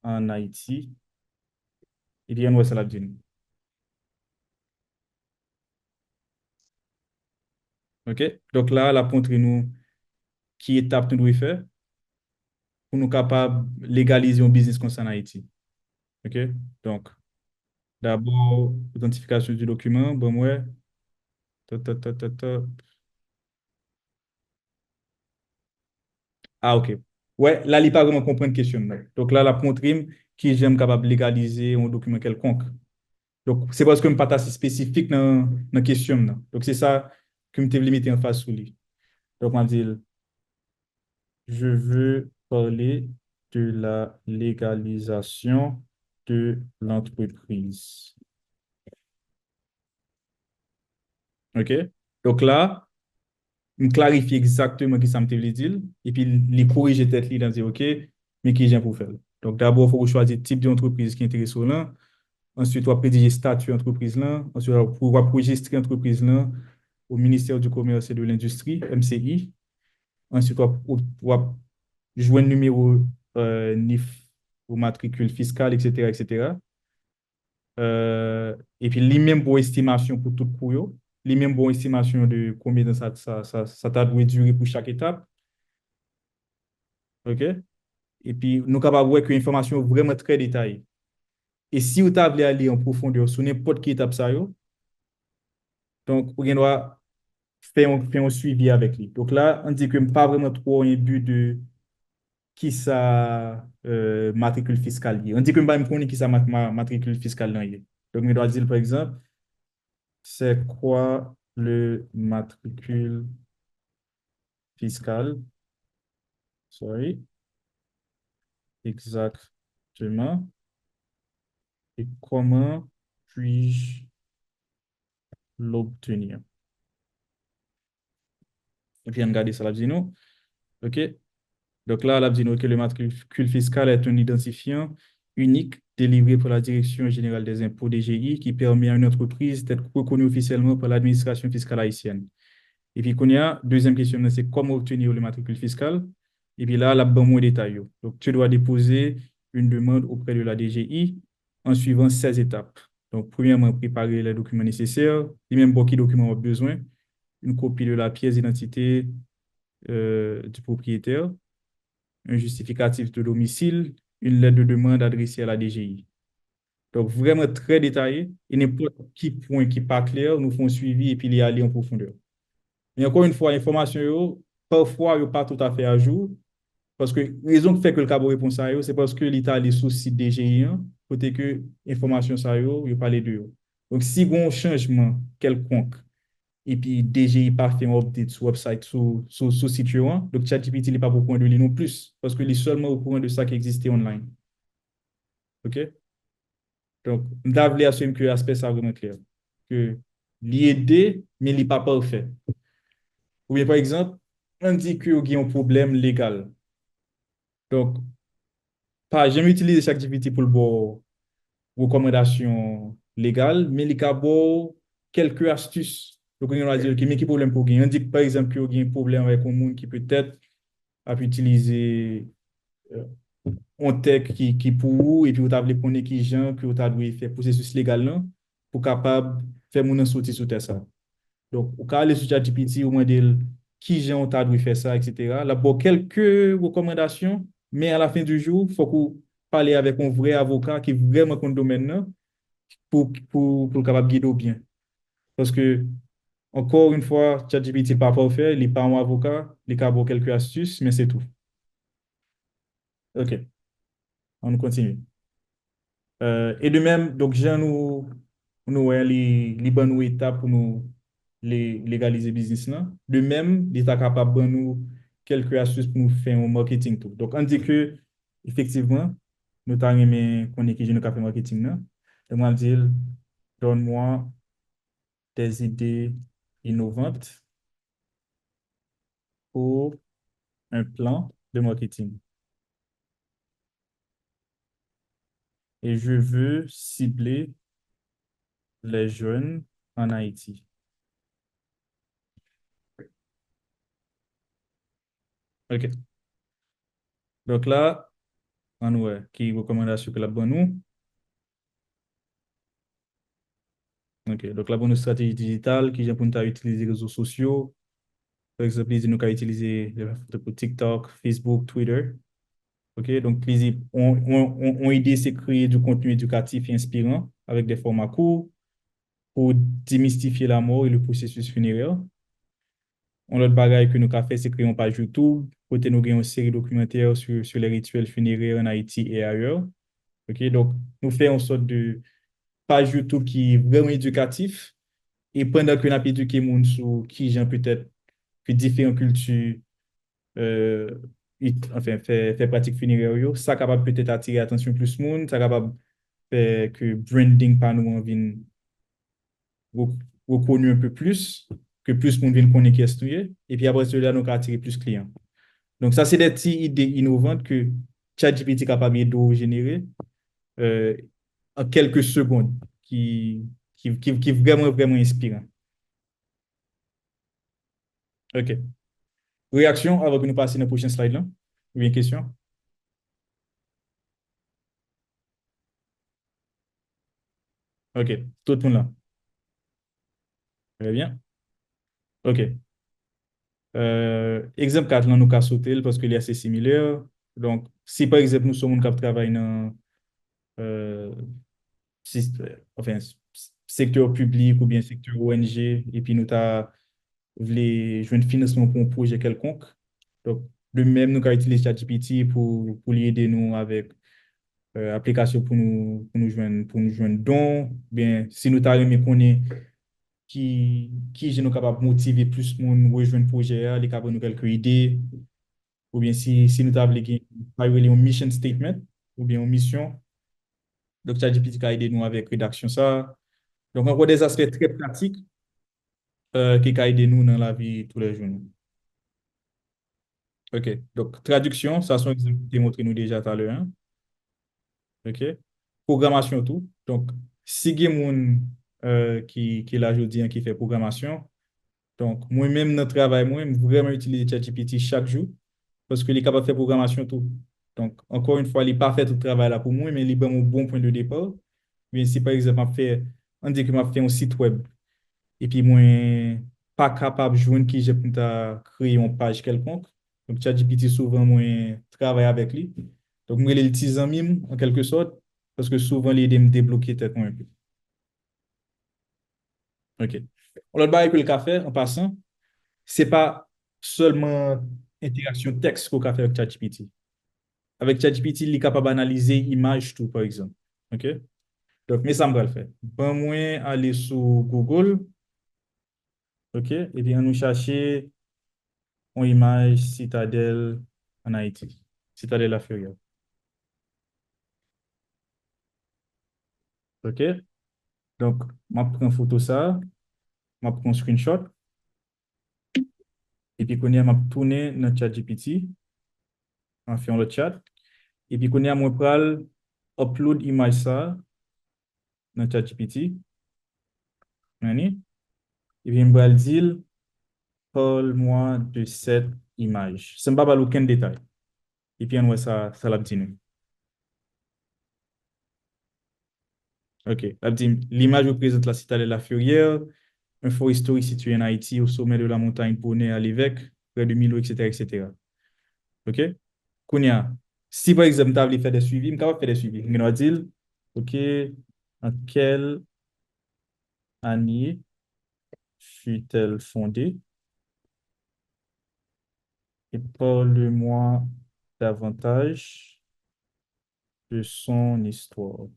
en Haïti. Epi ann wè sa l ap di nou. Ok? Donk la, l ap montre nou ki etap nou dwe fè pou nou kapab legalize yon biznis konsa ann Ayiti. Ok? Donk, dabò, otantifikasyon di dokiman, ban m wè. Ta, ta, ta, ta, ta. Ah, ok. Wè, la, li pa vrèman konprann kesyon m nan. Donk la, l ap montre m kijan m kapab legalize yon dokiman kèlkonk. Donk, se paske m pa t ase espesifik nan, nan kesyon m nan. Donk, se sa ke m te vle mete anfaz sou li. Donk, m ap di l, je veux parler de la légalisation de l'entreprise. Ok? Donk la, m klarifye egzakteman ki sa m te vle di l, epi li korije tèt li, li di, ok, men kijan pou fè l. Donk, dabò, fòk ou chwazi tip de antrepriz ki enterese w lan. Answit, w ap redije stati antrepriz lan. Answit, w ap, w ap rejistre antrepriz lan au Ministère du Commerce et de l'Industrie, M C I. Answit, w ap, w ap jwenn nimewo, euh, nif ou matrikil fiskal, et cetera, et cetera. Euh, epi li menm ba w estimasyon pou tout kou yo. Li menm ba w estimasyon de konbyen tan sa, sa, sa, sa ta dwe dire pou chak etap. Ok? Epi nou kapab wè ke enfòmasyon yo vrèman trè detaye. E si w ta vle ale an pwofondè sou nenpòt ki etap sa yo, donk, ou gen dwa fè yon, fè yon swivi avèk li. Donk la, ann di ke m pa vrèman twò enbi de kisa, euh, matrikil fiskal ye. Ann di ke m pa menm konnen kisa mat-, ma-, matrikil fiskal lan ye. Donk, m gen dwa di l, pa egzanp, c'est quoi le matricule fiscal? Sorry. Exactement. Et comment puis-je l'obtenir? Epi ann gade sa l ap di nou. Ok. Donk la, l ap di nou ke le matricule fiscal est un identifiant unique délivré par la Direction Générale des Impôts, D G I, qui permet à une entreprise d'être reconnue officiellement par l'administration fiscale haïtienne. Epi kounye a, dezyèm kesyon nan se comment obtenir le matricule fiscal. Epi la, l ap ban mwen detay yo. Donc, tu dois déposer une demande auprès de la D G I en suivant ces étapes. Donk, premyèman, prepare les documents nécessaires. Li menm ba w ki dokiman w ap bezwen. Une copie de la pièce d'identité, euh, du propriétaire, un justificatif de domicile, une lettre de demande adressée à la D G I. Donk, vrèman trè detaye, e nenpòt ki pwen ki pa klè, nou fè yon swivi epi li ale an pwofondè. Men ankò yon fwa, enfòmasyon yo, pafwa, yo pa toutafè ajou, paske rezon ki fè ke l ka ba w repons sa yo, se paske li t ale sou sit D G I an, kote ke enfòmasyon sa yo, yo pale de yo. Donk, si gen yon chanjman kèlkonk, epi D G I pa fè yon update sou website, sou, sou, sou sit yo an, donk ChatGPT li pa okouran de li non plis, paske li sèlman okouran de sa ki egziste online. Ok? Donk, m ta vle asire m ke aspè sa vrèman klè. Ke li ede, men li pa pafè. Oubyen, pa egzanp, ann di ke w gen yon pwoblèm legal. Donk, pa janm itilize ChatGPT pou l ba w rekòmandasyon legal, men li ka ba w kèlke astis. Donk, ou gen dwa di, ok, men ki pwoblèm pou w gen? Ann di, pa egzanp, ke w gen pwoblèm avèk yon moun ki petèt ap itilize, euh, yon tè ki, ki pou ou, epi ou ta vle konnen ki jan ke ou ta dwe fè pwosesis legal lan pou kapab fè moun nan soti sou tè sa. Donk, ou ka ale sou ChatGPT, ou mande l ki jan ou ta dwe fè sa, et cetera. L ap ba w kèlke rekòmandasyon, men a la fen di jou, fòk ou pale avèk yon vrè avoka ki vrèman konn domèn nan pou, pou, pou l kapab gide w byen. Paske, ankò yon fwa, ChatGPT pa pafè, li pa yon avoka, li ka ba w kèlke astis, men se tou. Ok. Ann kontinye. Euh, e de menm, donk, jan nou, nou wè, li, li ban nou etap pou nou le-, legalize biznis lan. De menm, li ta kapab ban nou kèlke astis pou nou fè yon marketing tou. Donk, ann di ke, efektivman, nou ta renmen konnen ki jan nou ka fè marketing nan. Donk, mwen ap di l, donne-moi des idées innovantes pour un plan de marketing. Et je veux cibler les jeunes en Haïti. Ok. Donk la, ann wè ki rekòmandasyon ke l ap ban nou. Ok, donk la, ban nou estrateji dijital, ki jan pou nou ta itilize rezo sosyo. Pa egzanp, li di nou ka itilize lè fè foto pou TikTok, Facebook, Twitter. Ok, donk li di, on, on, on, on ide se kreye du contenu éducatif et inspirant avec des formats courts pour démystifier la mort et le processus funéraire. Yon lòt bagay ke nou ka fè, se kreye yon paj YouTube, kote nou gen yon seri dokimantè sur, sur les rituels funéraires en Haïti et ailleurs. Ok, donk, nou fè yon sòt de paj YouTube ki vrèman edikatif, e pandan ke n ap edike moun sou kijan petèt ke diferan kilti, euh, it-, anfen, fè, fè pratik finerè yo, sa kapab petèt atire atansyon plis moun, sa kapab fè ke branding pa nou an vin re-, reconnu un peu plus, ke plis moun vin konnen kiyès nou ye, epi apre sela, nou ka atire plis kliyan. Donk, sa se de ti ide innovant ke ChatGPT kapab ede w jenere, euh, an kèlke segond, ki, ki, ki, ki vrèman, vrèman enspiran. Ok. Reyaksyon avan ke nou pase nan pwochen slide lan? Oubyen kesyon? Ok, tout moun la. Trè byen. Ok. Euh, egzanp kat lan, nou ka sote l paske li ase similè. Donk, si pa egzanp nou se yon moun k ap travay nan, euh, sis-, anfen, s-, sektè piblik oubyen sektè O N G, epi nou ta vle jwenn finansman pou yon pwojè kèlkonk. Donk, de menm, nou ka itilize ChatGPT pou, pou li ede nou avèk, euh, aplikasyon pou nou, pou nou jwenn, pou nou jwenn don. Oubyen, si nou ta renmen konnen ki, ki jan nou kapab motive plis moun rejwenn pwojè a, li ka ban nou kèlke ide. Oubyen si, si nou ta vle gen, sa yo rele yon mission statement, oubyen yon misyon. Donk, ChatGPT ka ede nou avèk redaksyon sa. Donk, ankò de aspè trè pratik, euh, ki ka ede nou nan lavi toulèjou nou. Ok, donk tradiksyon, sa se yon egzanp ki te montre nou deja talè a. Ok. Pwogramasyon tou. Donk, si gen moun euh, ki, ki la jodi an ki fè pwogramasyon, donk, mwen menm nan travay mwen, m vrèman itilize ChatGPT chak jou, paske li kapab fè pwogramasyon tou. Donk, ankò yon fwa, li pa fè tout travay la pou mwen, men li ban m yon bon pwen de depa. Men si pa egzanp, m ap fè, ann di ke m ap fè yon sit wèb, epi mwen pa kapab jwenn kijan pou m ta kreye yon paj kèlkonk, donk, ChatGPT souvan mwen travay avèk li. Donk, m rele l ti zanmi m, an kèlke sòt, paske souvan li ede m debloke tèt mwen enpe. Ok. Yon lòt bagay ke l ka fè, an pasan, se pa sèlman entèraksyon tèks ke w ka fè avèk ChatGPT. Avèk ChatGPT, li kapab analize imaj tou, pa egzanp. Ok? Donk, men sa m pral fè. Ban mwen ale sou Google. Ok? Epi, ann nou chache yon imaj Sitadèl ann Ayiti. Sitadèl Laferyè. Ok? Donk, m ap pran foto sa, m ap pran screenshot. Epi kounye a, m ap tounen nan ChatGPT. M ap fè yon lòt chat. Epi kounye a, mwen pral upload imaj sa nan ChatGPT. Anni. Epi m pral di l, parle-moi de cette image. San m pa ba l okenn detay. Epi ann wè sa, sa l ap di nou. Ok, l ap di, l'image représente la citadelle La Ferrière, un fort historique situé en Haïti, au sommet de la montagne Bonnet à l'Évêque, près de Milo, et cetera, et cetera. Ok? Kounye a, si pa egzanp, m ta vle fè de swivi, m kapab fè de swivi. M gen dwa di l, ok, en quelle année fut-elle fondée? Et parle-moi davantage de son histoire.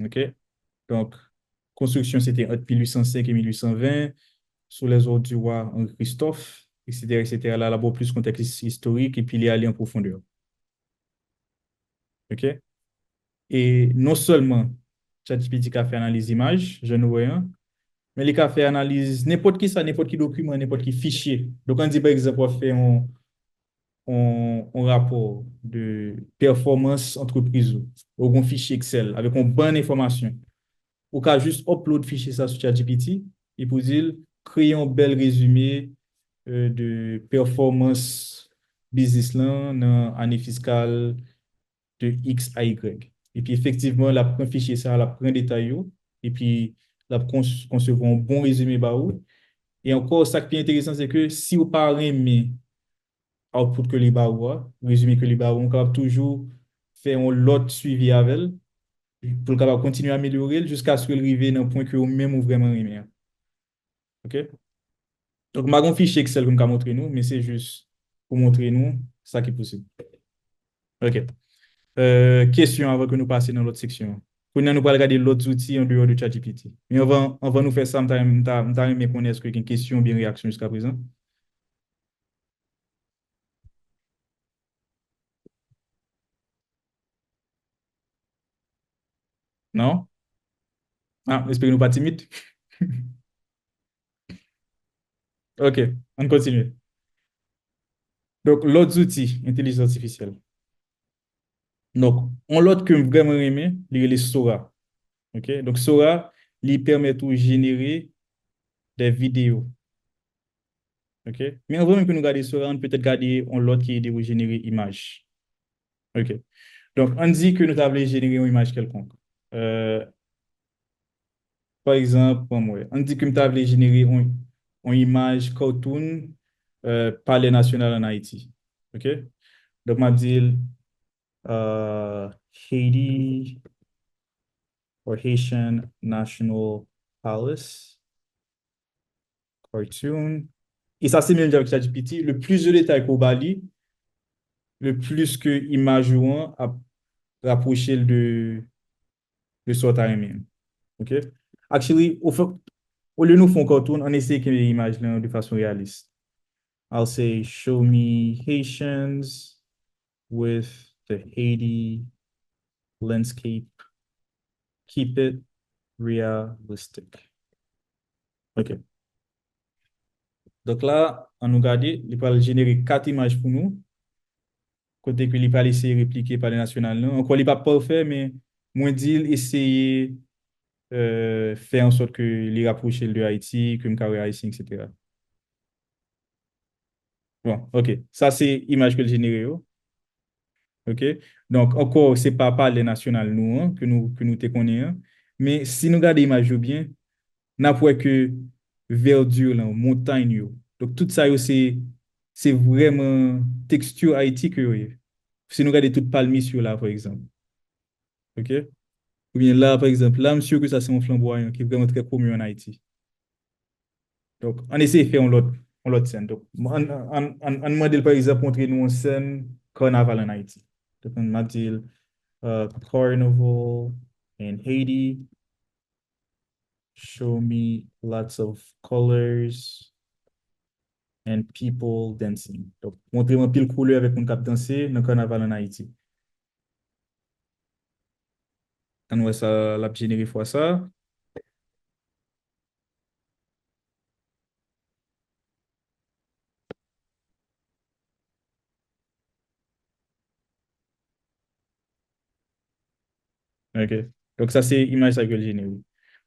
Ok? Donk, konstriksyon se te ant mil uit san senk e mil uit san ven, sous les ordres du roi Henri Christophe, et cetera, et cetera. La, l ap ba w plis kontèks istorik, epi li ale an pwofondè. Ok? E non sèlman ChatGPT ka fè analiz imaj, jan nou wè an, men li ka fè analiz nenpòt ki sa, nenpòt ki dokiman, nenpòt ki fichye. Donk, ann di, pa egzanp, w ap fè yon, yon, yon rapò de pèfòmans antrepriz ou, ou gen yon fichye Excel avèk yon bann enfòmasyon. Ou ka jis upload fichye sa sou ChatGPT, epi w di l, kreye yon bèl rezime euh, de pèfòmans biznis lan nan ane fiskal de X a Y. Epi efektivman, l ap pran fichye sa, l ap pran detay yo, epi l ap kons- konsevwa yon bon rezime ba ou. E ankò, sa k pi enteresan, se ke si w pa renmen output ke li ba ou a, rezime ke li ba ou, ou kapab toujou fè yon lòt swivi avè l, pou l kapab kontinye amelyore l jiskaske l rive nan pwen ke ou menm ou vrèman renmen an. Ok? Donk, m pa gen yon fichye Excel ke m ka montre nou, men se jis pou montre nou sa ki posib. Ok. Euh, kesyon avan ke nou pase nan lòt seksyon an. Kounye a, nou pral gade lòt zouti andeyò de ChatGPT. Men anvan, anvan nou fè sa, m ta, m ta, m ta renmen konnen èske gen kesyon oubyen reyaksyon jiska prezan. Non? Ah, m espere nou pa timid. Ok, ann kontinye. Donk, lòt zouti entèlijans atifisyèl. Donk, yon lòt ke m vrèman renmen, li rele Sora. Ok? Donk, Sora, li pèmèt ou jenere de videyo. Ok? Men anvan menm ke nou gade Sora, ann petèt gade yon lòt ki ede ou jenere imaj. Ok. Donk, ann di ke nou ta vle jenere yon imaj kèlkonk. Euh, pa egzanp, ban m wè. Ann di ke m ta vle jenere yon, yon imaj cartoon euh, Palè Nasyonal ann Ayiti. Ok? Donk, m ap di l euh, Haiti or Haitian National Palace cartoon. E sa se menm jan avèk ChatGPT. Le plis de detay ke w ba li, le plis ke imaj ou an ap rapwoche l de, de sa w ta renmen. Ok? Actually, ou fè, olye nou fè yon cartoon, ann eseye kenbe imaj lan de fason reyalis. I'll say, show me Haitians with the Haiti landscape. Keep it realistic. Ok. Donk la, an nou gade, li pral jenere kat imaj pou nou. Kote ke li pral eseye replike palè nasyonal lan. Ankò, li p ap pafè, men mwen di l eseye, euh, fè an sòt ke li rapwoche l de Ayiti, ke m ka wè Ayisyen, et cetera. Bon, ok. Sa se imaj ke l jenere yo. Ok? Donk, ankò, se pa palè nasyonal nou an, ke nou, ke nou te konnen an. Men si nou gade imaj yo byen, n ap wè ke vèdi lan, montay yo. Donk, tout sa yo, se, se vrèman teksti Ayiti ke yo ye. Si nou gade tout palmis yo la, pa egzanp. Ok? Oubyen la, pa egzanp, la, m si ke sa se yon flanbwayan ki vrèman trè komen ann Ayiti. Donk, ann eseye fè yon lòt, yon lòt sèn. Donk, ann, ann, ann, ann mande l, pa egzanp, montre nou yon sèn kanaval ann Ayiti. Donk, m ap di l, uh, Carnival in Haiti. Show me lots of colors and people dancing. Donk, montre m anpil koulè avèk moun k ap danse nan kanaval ann Ayiti. Ann wè sa l ap jenere fwa sa. Ok. Donk, sa se imaj sa ke l jenere.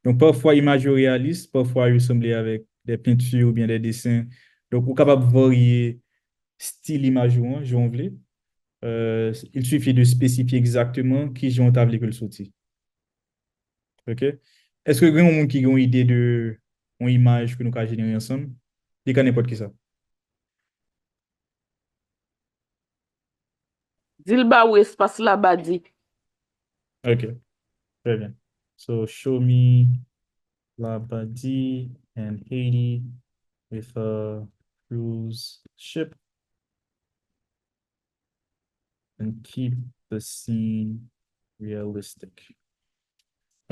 Donk, pafwa, imaj yo reyalis, pafwa, yo sanble avèk de penti oubyen de desen. Donk, ou kapab varye stil imaj ou an, jan w vle. Euh, il suffit de spesifye egzakteman kijan w ta vle ke l soti. Ok? Èske gen yon moun ki gen yon ide de yon imaj ke nou ka jenere ansanm? Li ka nenpòt ki sa. Di l ba ou espas Labadi. Ok. Très bien. So, show me Labadi and Haiti with a cruise ship and keep the scene realistic.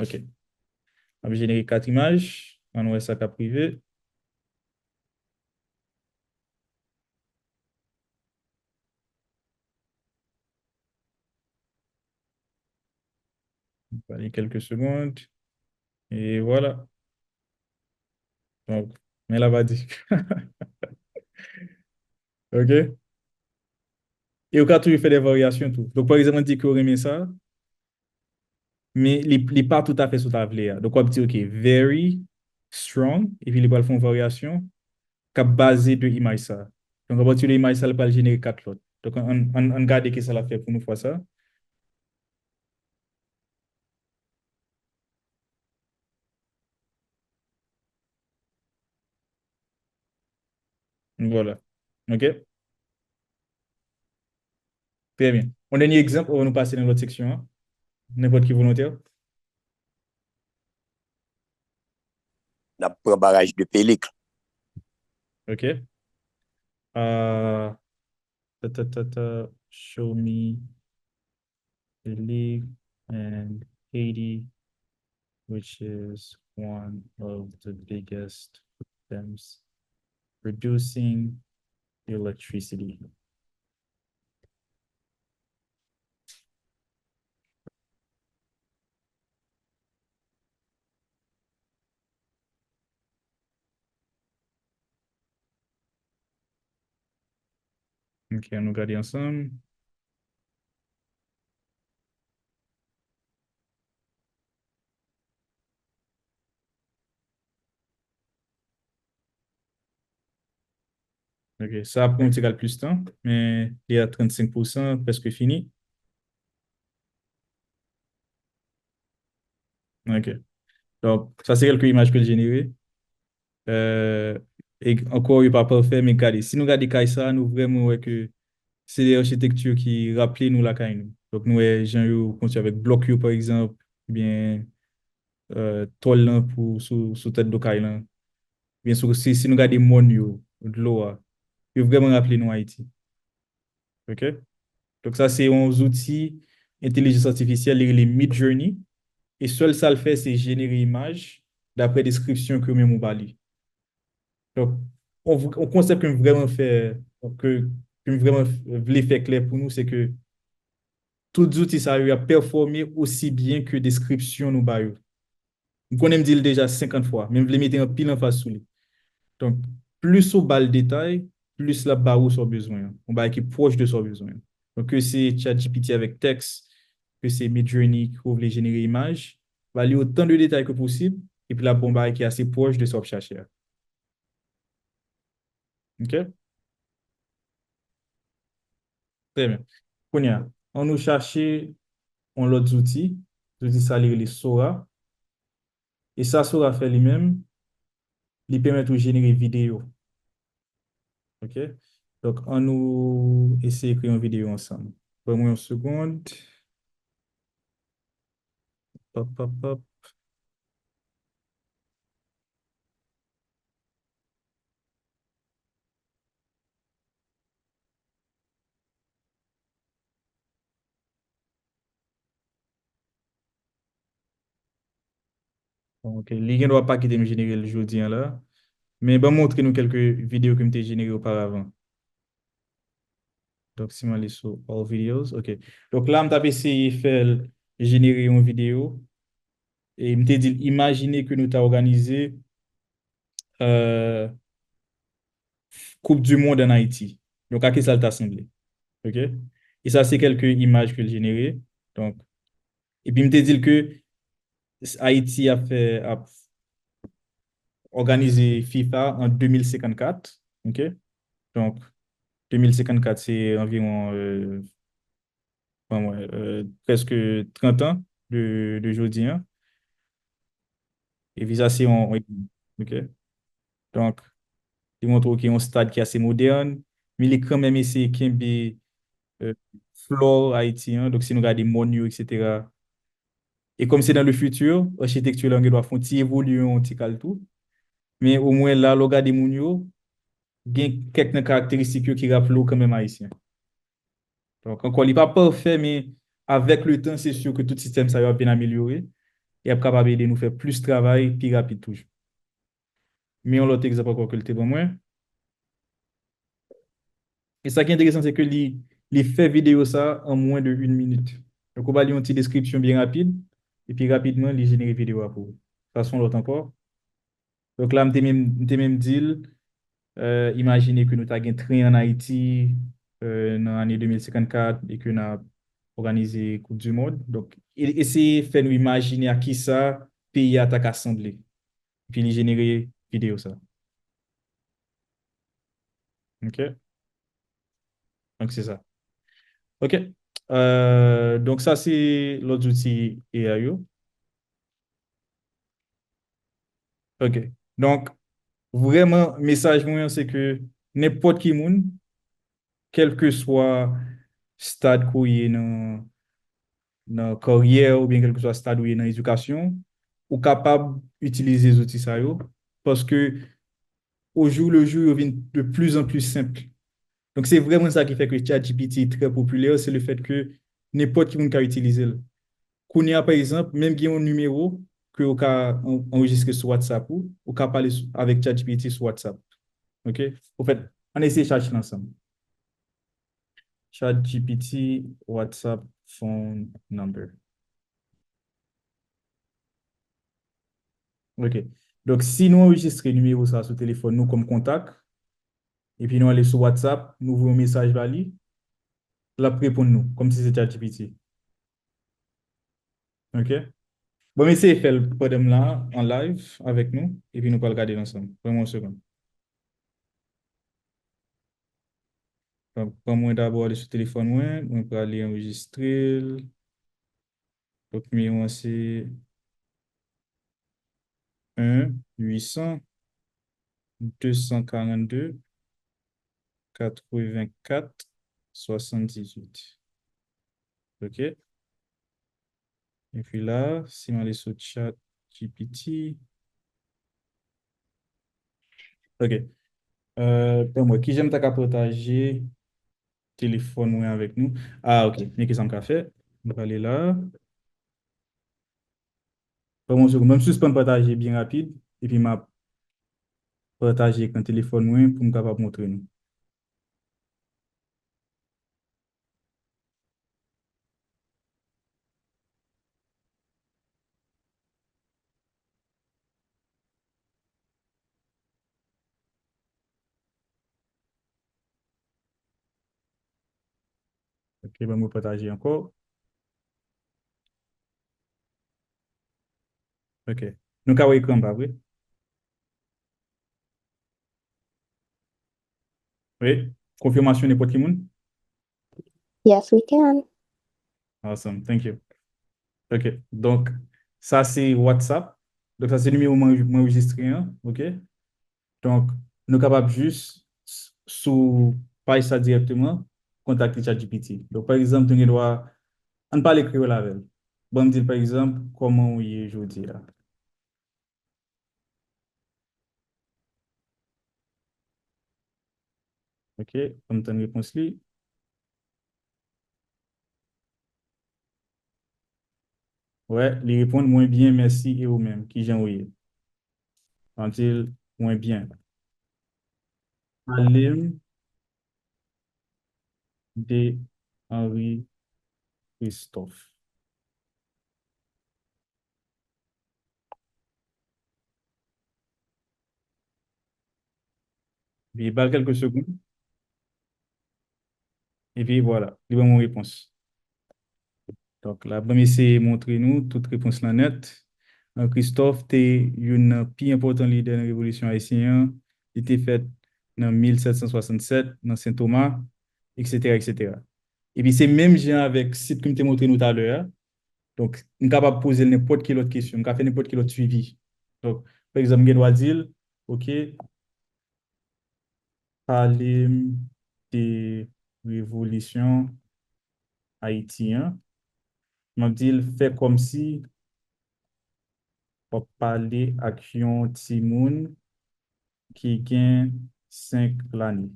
Ok. M ap jenere kat imaj. Ann wè sa k ap rive. Ba li kèlke segond. E vwala. Donk, men Labadi. Ok? E ou ka toujou fè de varyasyon tou. Donk, pa egzanp, ann di ke w renmen sa, men li, li pa toutafè sa w ta vle a. Donk, w ap di, ok, very strong, epi li pral fè yon varyasyon k ap baze de imaj sa. Donk, apati de imaj sa, li pral jenere kat lòt. Donk, ann, ann, ann gade kisa l ap fè pou nou fwa sa. Vwala. Ok? Trè byen. Yon dènye egzanp, anvan nou pase nan lòt seksyon an. Nenpòt ki volontè. N ap pran baraj de Pelik. Ok. Ah, ta, ta, ta, ta, show me Pelik and Haiti, which is one of the biggest dams producing electricity. Ok, ann nou gade ansanm. Ok, sa ap pran yon ti kal plis tan, men li a trannsenk pousan, prèske fini. Ok. Donk, sa se kèlke imaj ke l jenere. Euh, e ankò, yo pa pafè, men gade, si nou gade kay sa, nou vrèman wè ke se de achitekti ki raple nou lakay nou. Donk, nou wè jan yo konstwi avèk blòk yo, pa egzanp, oubyen, euh, tòl lan pou sou, sou tèt do kay lan. Oubyen sou, si, si nou gade mòn yo, dlo a, yo vrèman raple nou Ayiti. Ok? Donk, sa se yon zouti entèlijans atifisyèl, li rele Midjourney. E sèl sa l fè, se jenere imaj daprè deskripsyon ke ou menm ou ba li. Donk, yon, yon konsèp ke m vrèman fè, ke, ke m vrèman vle fè klè pou nou, se ke tout zouti sa yo ap pèfòme osi byen ke deskripsyon nou ba yo. M konnen m di l deja senkant fwa, men m vle mete anpil anfaz sou li. Donk, plis ou ba l detay, plis l ap ba ou sa w bezwen an. Yon bagay ki pwòch de sa w bezwen an. Donk, ke se ChatGPT avèk tèks, ke se Midjourney ke w vle jenere imaj, ba li otan de detay ke posib, epi l ap ba w yon bagay ki ase pwòch de sa w ap chache a. Ok? Trè byen. Kounye a, ann nou chache yon lòt zouti. Zouti sa li rele Sora. E sa Sora fè li menm, li pèmèt ou jenere videyo. Ok? Donk, ann nou eseye kreye yon videyo ansanm. Ban mwen yon segond. Pap, pap, pap. Bon, ok, li gen dwa pa kite m jenere l jodi a la. Men ban m montre nou kèlke videyo ke m te jenere oparavan. Donk, si m ale sou All Videos, ok. Donk, la, m t ap eseye fè l jenere yon videyo. E m te di l, imajine ke nou ta òganize, euh, Koup di Mond ann Ayiti. Donk, a kisa l ta sanble? Ok? E sa, se kèlke imaj ke l jenere. Donk, epi m te di l ke Ayiti ap fè, ap òganize FIFA an de mil senkannkat. Ok? Donk, de mil senkannkat, se anviwon, euh, bon, mwen, euh, prèske trant an de, de jodi a. E FIFA se yon, yon, ok? Donk, li montre w ke yon stad ki ase modèn, men li kanmenm eseye kenbe, euh, flò Ayiti an. Donk, si nou gade mòn yo, etsetera. E kòm se dans le futur, achitekti la gen dwa fè yon ti evolye yon ti kal tou. Men omwen la, lè w gade moun yo, gen kèk nan karakteristik yo ki raple w kanmenm ayisyen. Donk, ankò, li pa pafè, men avèk le tan, se si ke tout sistèm sa yo ap vin amelyore e ap kapab ede nou fè plis travay pi rapid toujou. Men yon lòt egzanp ankò ke l te ban mwen. E sa ki enteresan, se ke li, li fè videyo sa an mwen de yon minit. Donk, ou ba li yon ti deskripsyon byen rapid, epi rapidman, li jenere videyo a pou ou. Sa se yon lòt ankò. Donk la, m te menm, m te menm di l, euh, imajine ke nou ta gen tren ann Ayiti, euh, nan ane de mil senkannkat e ke n ap òganize Koup di Mond. Donk, e-, eseye fè nou imajine a kisa peyi a ta ka sanble. Epi li jenere videyo sa. Ok? Donk, se sa. Ok. Euh, donk, sa se lòt zouti A I yo. Ok. Donk, vrèman, mesaj mwen an, se ke nenpòt ki moun, kèlkeswa stad ke w ye nan, nan karyè w, oubyen kèlkeswa stad ou ye nan edikasyon, ou kapab itilize zouti sa yo, paske au jour le jour, yo vin de plus en plus senp. Donk, se vrèman sa ki fè ke ChatGPT trè popilè, se le fèt ke nenpòt ki moun ka itilize l. Kounye a, pa egzanp, menm gen yon nimewo ke w ka an-, anrejistre sou WhatsApp ou, ou ka pale sou, avèk ChatGPT sou WhatsApp. Ok? Anfèt, ann eseye chache l ansanm. ChatGPT WhatsApp phone number. Ok. Donk, si nou anrejistre nimewo sa a sou telefòn nou kòm kontak, epi nou ale sou WhatsApp, nou voye yon mesaj ba li, l ap reponn nou, kòmsi se ChatGPT. Ok? Bon, m eseye fè l pandan m la, an live avèk nou, epi nou pral gade l ansanm. Ban mwen yon segonn. Ban, ban mwen dabò ale sou telefòn mwen, mwen prale anrejistre l. Donk, nimewo an se un huit cents deux cent quarante-deux quatre-vingt-quatre soixante-dix-huit. Ok. Epi la, si m ale sou ChatGPT. Ok. Euh, ban mwen, kijan m ta ka pataje telefòn mwen avèk nou? Ah, ok. Men kisa m ka fè? M prale la. Ban mwen yon segonn. Ban m sispann pataje byen rapid. Epi m ap pataje ekran telefòn mwen pou m kapab montre nou. Ok, ban m repataje ankò. Ok. Nou ka wè ekran, pa vre? Wi. Konfimasyon nenpòt ki moun? Yes, we can. Awesome. Thank you. Ok. Donk, sa se WhatsApp. Donk, sa se nimewo mwen mwen anrejistre an. Ok. Donk, nou kapab jis s- sou paj sa dirèkteman, kontakte ChatGPT. Donk, pa egzanp, nou gen dwa, ann pale kreyòl avè l. Ban m di l, pa egzanp, kòman w ye jodi a? Ok, ban m tann repons li. Wè, li reponn, mwen byen, mèsi, e ou menm, kijan ou ye? Antil, mwen byen. Pale m de Henri Christophe. Epi ba l kèlke segonn. Epi vwala, li ban mwen yon repons. Donk la, ban m eseye montre nou tout repons lan nèt. Henri Christophe te youn nan pi enpòtan lidè nan Revolisyon Ayisyen an. Li te fèt nan mil sèt san swasannsèt nan Sen Toma, et cetera, et cetera. Epi se menm jan avèk sit ke m te montre nou talè a. Donk, m kapab poze l nenpòt ki lòt kesyon, m ka fè nenpòt ki lòt swivi. Donk, pa egzanp, m gen dwa di l, ok, pale m de revolisyon Ayiti an. M ap di l fè kòmsi w ap pale ak yon timoun ki gen senk lane.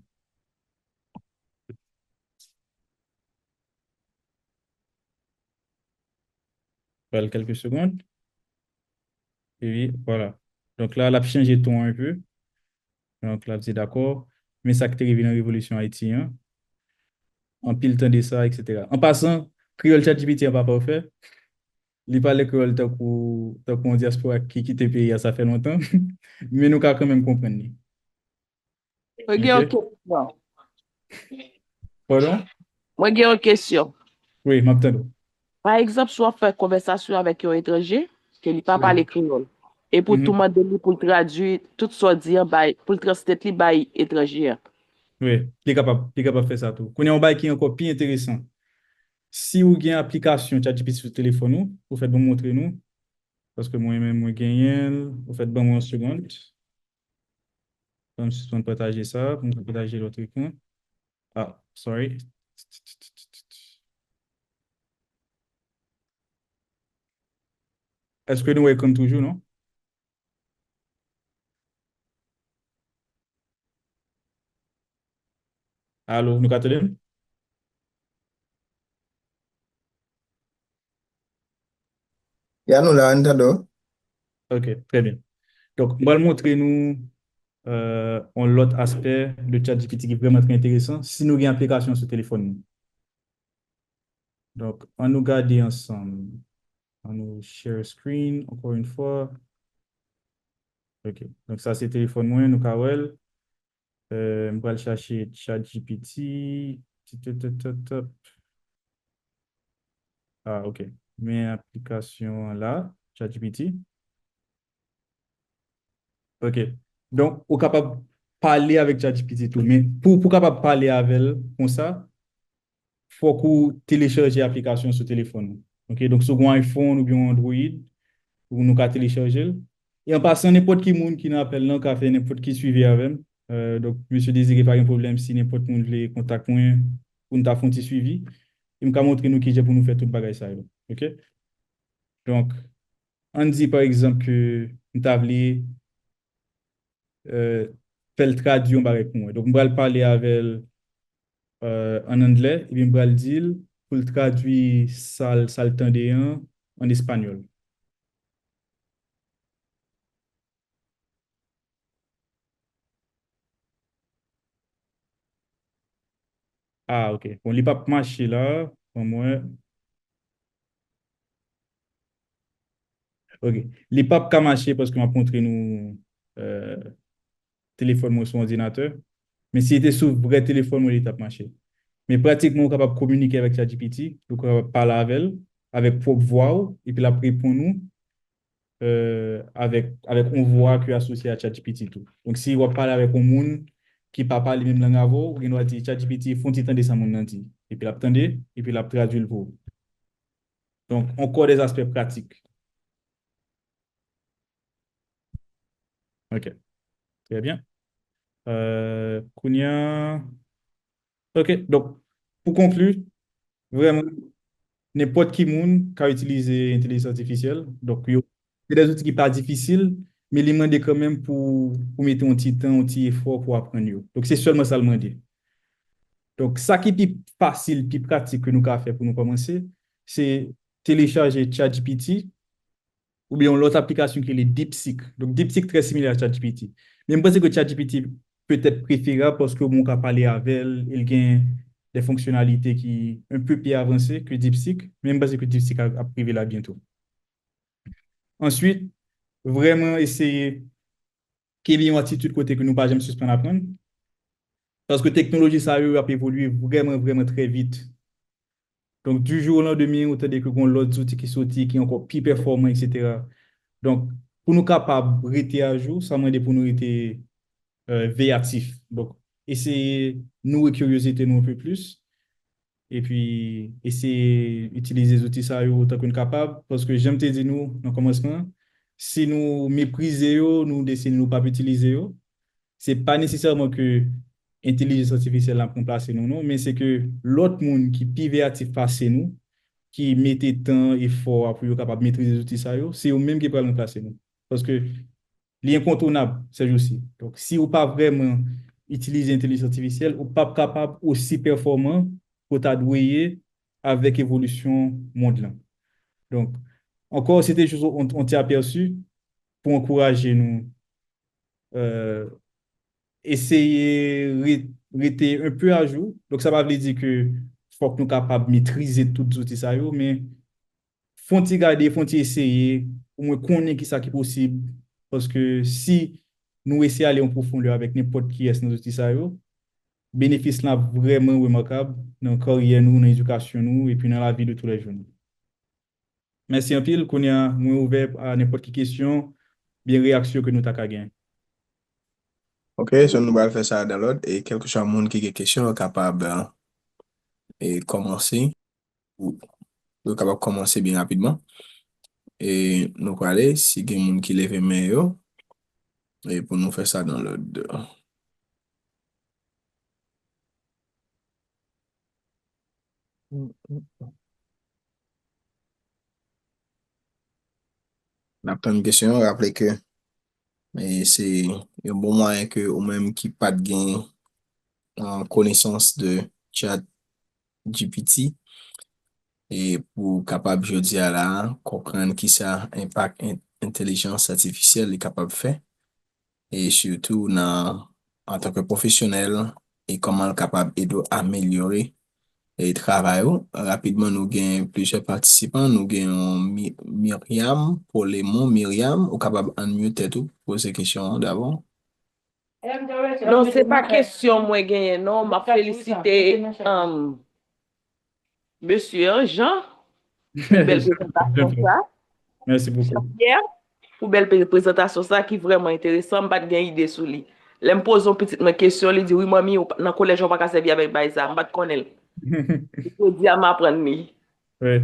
Ba l kèlke segonn. Epi, vwala. Donk la, l ap chanje ton an enpe. Donk, l ap di, dakò, men sa k te rive nan Revolisyon Ayiti an. Anpil tande sa, et cetera. An pasan, kreyòl ChatGPT an pa pafè. Li pale kreyòl tankou, tankou yon dyaspora ki kite peyi a, sa fè lontan. Men nou ka kanmenm konprann li. Mwen gen yon kesyon. Padon? Mwen gen yon kesyon. Wi, m ap tande w. Pa egzanp, si w ap fè konvèsasyon avèk yon etranje, ke li pa pale kreyòl, epi w tou mande li pou l tradui tout sa w di an bay, pou l translate li bay etranje an. Wi, li kapab, li kapab fè sa tou. Kounye a, yon bagay ki ankò pi enteresan. Si w gen aplikasyon ChatGPT sou telefòn ou, ou fèt ban m montre nou, paske mwen menm mwen genyen l, ou fèt ban mwen yon segonn. Ban m sispann pataje sa, pou m ka pataje lòt ekran. Ah, sorry. Èske nou wè ekran toujou, non? Alo, nou ka tande m? Ya, nou la, ann tande w. Ok, trè byen. Donk, m pral montre nou euh, yon lòt aspè de ChatGPT ki vrèman trè enteresan si nou gen aplikasyon sou telefòn nou. Donk, ann nou gade ansanm. Ann nou share screen, encore une fois. Ok, donk sa se telefòn mwen, nou ka wè l. Euh, m pral chache ChatGPT. Tip, tip, tip, tip, tip. Ah, ok. Men aplikasyon an la, ChatGPT. Ok. Donk, ou kapab pale avèk ChatGPT tou. Men pou, pou kapab pale avè l konsa, fòk ou telechaje aplikasyon sou telefòn ou. Ok, donk si w gen yon iPhone oubyen yon Android, ou nou ka telechaje l. E an pasan, nenpòt ki moun ki nan apèl lan ka fè nenpòt ki swivi avè m. Euh, donk, mesye Désiré pa gen pwoblèm si nenpòt moun vle kontak mwen pou n ta fè yon ti swivi. E m ka montre nou kijan pou nou fè tout bagay sa yo. Ok? Donk, ann di, pa egzanp, ke m ta vle euh, fè l tradui yon bagay pou mwen. Donk, m pral pale avè l euh, ann anglè, epi m pral di l pou l tradui sa l, sa l tande an, ann espanyòl. Ah, ok. Bon, li p ap mache la. Ban mwen. Ok. Li p ap ka mache paske m ap montre nou euh, telefòn mwen sou òdinatè. Men si li te sou vrè telefòn mwen, li t ap mache. Men pratikman, ou kapab kominike avèk ChatGPT, ou kapab pale avè l, avèk pwòp vwa w, epi l ap reponn ou, euh, avèk, avèk yon vwa ki asosye a ChatGPT tou. Donk, si w ap pale avèk yon moun ki pa pale menm lang avè w, ou gen dwa di, ChatGPT, fè yon ti tande sa moun nan di. Epi l ap tande, epi l ap tradui l pou ou. Donk, ankò dè aspè pratik. Ok. Trè byen. Euh, kounye a, ok, donk, pou konkli, vrèman, nenpòt ki moun ka itilize entèlijans atifisyèl. Donk, yo, se de zouti ki pa difisil, men li mande kanmenm pou, pou mete yon ti tan, yon ti efò pou aprann yo. Donk, se sèlman sa l mande. Donk, sa ki pi fasil, pi pratik ke nou ka fè pou nou kòmanse, se telechaje ChatGPT, oubyen yon lòt aplikasyon ki rele DeepSeek. Donk, DeepSeek trè similè a ChatGPT. Men m panse ke ChatGPT petèt preferab paske ou ka pale avè l, e l gen de fonksyonalite ki un peu pi avanse ke DeepSeek, men m panse ke DeepSeek ap, ap rive la byento. Answit, vrèman eseye kenbe yon atitid kote ke nou pa janm sispann aprann. Paske teknoloji sa yo, y ap evolye vrèman, vrèman trè vit. Donk, du jour au lendemain, ou tande ke gen lòt zouti ki soti, ki ankò pi pèfòman, etsetera. Donk, pou nou kapab rete ajou, sa mande pou nou rete, euh, veyatif. Donk, eseye nouri kiryozite nou un peu plus, epi eseye itilize zouti sa yo otan ke n kapab, paske jan m te di nou nan kòmansman, si nou meprize yo, nou deside nou p ap itilize yo, se pa nesesèman ke entèlijans atifisyèl la ap ranplase nou, non, men se ke lòt moun ki pi veyatif pase nou, ki mete tan, efò a pou yo kapab metrize zouti sa yo, se yo menm ki pral ranplase nou. Paske li enkontounab sèjousi. Donk, si ou pa vrèman itilize entèlijans atifisyèl, ou p ap kapab osi pèfòman ke w ta dwe ye avèk evolisyon mond lan. Donk, ankò, se te jis yon, yon ti apèsi pou ankouraje nou, euh, eseye re-, rete un peu ajou. Donk, sa pa vle di ke fòk nou kapab metrize tout zouti sa yo, men fè yon ti gade, fè yon ti eseye, omwen konnen kisa ki posib, paske si nou eseye ale an pwofondè avèk nenpòt kiyès nan zouti sa yo, benefis lan ap vrèman remakab nan karyè nou, nan edikasyon nou, epi nan lavi de toulèjou nou. Mèsi anpil. Kounye a, mwen ouvè a nenpòt ki kesyon, byen reyaksyon ke nou ta ka gen. Ok, so nou pral fè sa dan lòd, e kèlkeswa moun ki gen kesyon, yo kapab, e, kòmanse. Yo kapab kòmanse byen rapidman. E nou prale, si gen moun ki leve men yo, e pou nou fè sa dan lòd. N ap tann kesyon an, raple ke, e, se yon bon mwayen ke ou menm ki pa t gen, e, konesans de ChatGPT, e pou w kapab jodi a la konprann kisa enpak en-, entèlijans atifisyèl li kapab fè, e sitou nan, antanke pwofesyonèl, e kòman l kapab ede w amelyore, e travay ou. Rapidman, nou gen plizyè patisipan. Nou gen yon Mi-, Myriam Polemon. Myriam, ou kapab unmute tèt ou, poze kesyon an dabò. Non, se pa kesyon mwen genyen, non. M ap felisite, um, mesye an, Jean, pou bèl prezantasyon sa. Mèsi bokou. Jean Pierre, pou bèl pre-, prezantasyon sa ki vrèman enteresan, m pa t gen ide sou li. Lè m poze yon pitit mwen kesyon, li di, "Wi, manmi, ou pa, nan kolèj, ou pa ka sèvi avèk bagay sa." M pa t konnen l. Jodi a, m aprann li. Wi.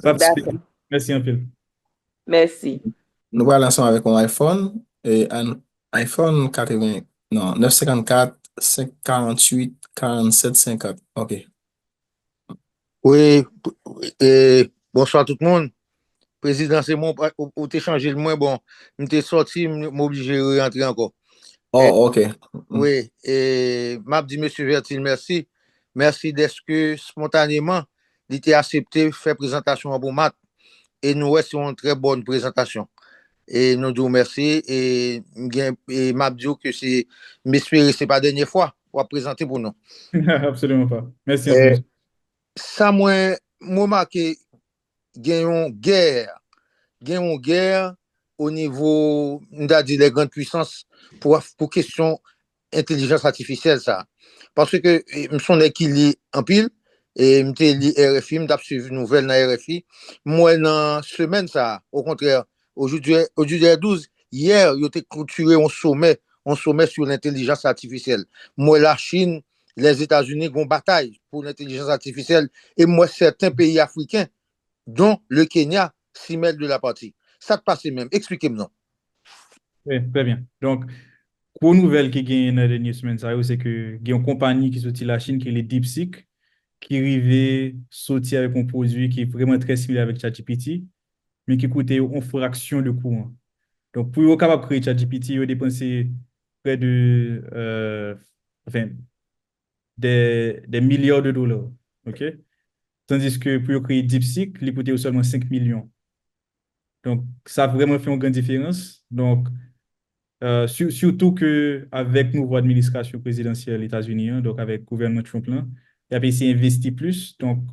Dakò. Mèsi anpil. Mèsi. Nou pral ansanm avèk yon iPhone, e, an, iPhone katreven, non, nèf senkannkat, senk karanntuit, karannsèt senkant. Ok. Wi, e, bonswa tout moun. Prezidan, se mwen, ou, ou te chanje l mwen, bon, m te sòti, m, m oblije re-rantre ankò. Oh, e, ok. Mm. Wi, e, m ap di mesye Vertil mèsi. Mèsi dèske spontaneman, li te aksepte fè prezantasyon an pou Mat. E nou wè se yon trè bòn prezantasyon. E nou di w mèsi, e m gen, e m ap di w ke se, m espere se pa dènye fwa w ap prezante pou nou. Absoliman pa. Mèsi anpil. E, sa mwen, m remake gen yon gè, gen yon gè o nivo, m ta di, les grandes puissances pou, pou kesyon entèlijans atifisyèl sa. Paske e, m se yon nèg ki li anpil, e m te li R F I, m t ap swiv nouvèl nan R F I. M wè nan semèn sa, okontrè, aujourd'hui, aujourd'hui est le douze, yè, yo te klotire yon somè, yon somè sou lentèlijans atifisyèl. M wè Lachin, Lèzetazini, gen yon batay pou lentèlijans atifisyèl, e m wè sèten peyi afriken, dont le Kenya, s'y mêle de la partie. Sa k pase menm? Eksplike m non. Wi, trè byen. Donk, gwo nouvèl ki genyen nan dènye semèn sa yo, se ke gen yon konpayi ki soti Lachin ki rele DeepSeek, ki rive soti avèk yon pwodui ki vrèman trè similè avèk ChatGPT, men ki koute yo yon fraksyon de kou an. Donk, pou yo kapab kreye ChatGPT, yo depanse prè de, euh, enfin, des, des milliards de dollars. OK? Tandis ke pou yo kreye DeepSeek, li koute yo sèlman senk milyon. Donk, sa vrèman fè yon gran diferans. Donk, euh, sur- surtout ke avèk nouvo administrasyon prezidansyèl Etazini an, donk avèk gouvènman Trump lan, y ap eseye envesti plis. Donk,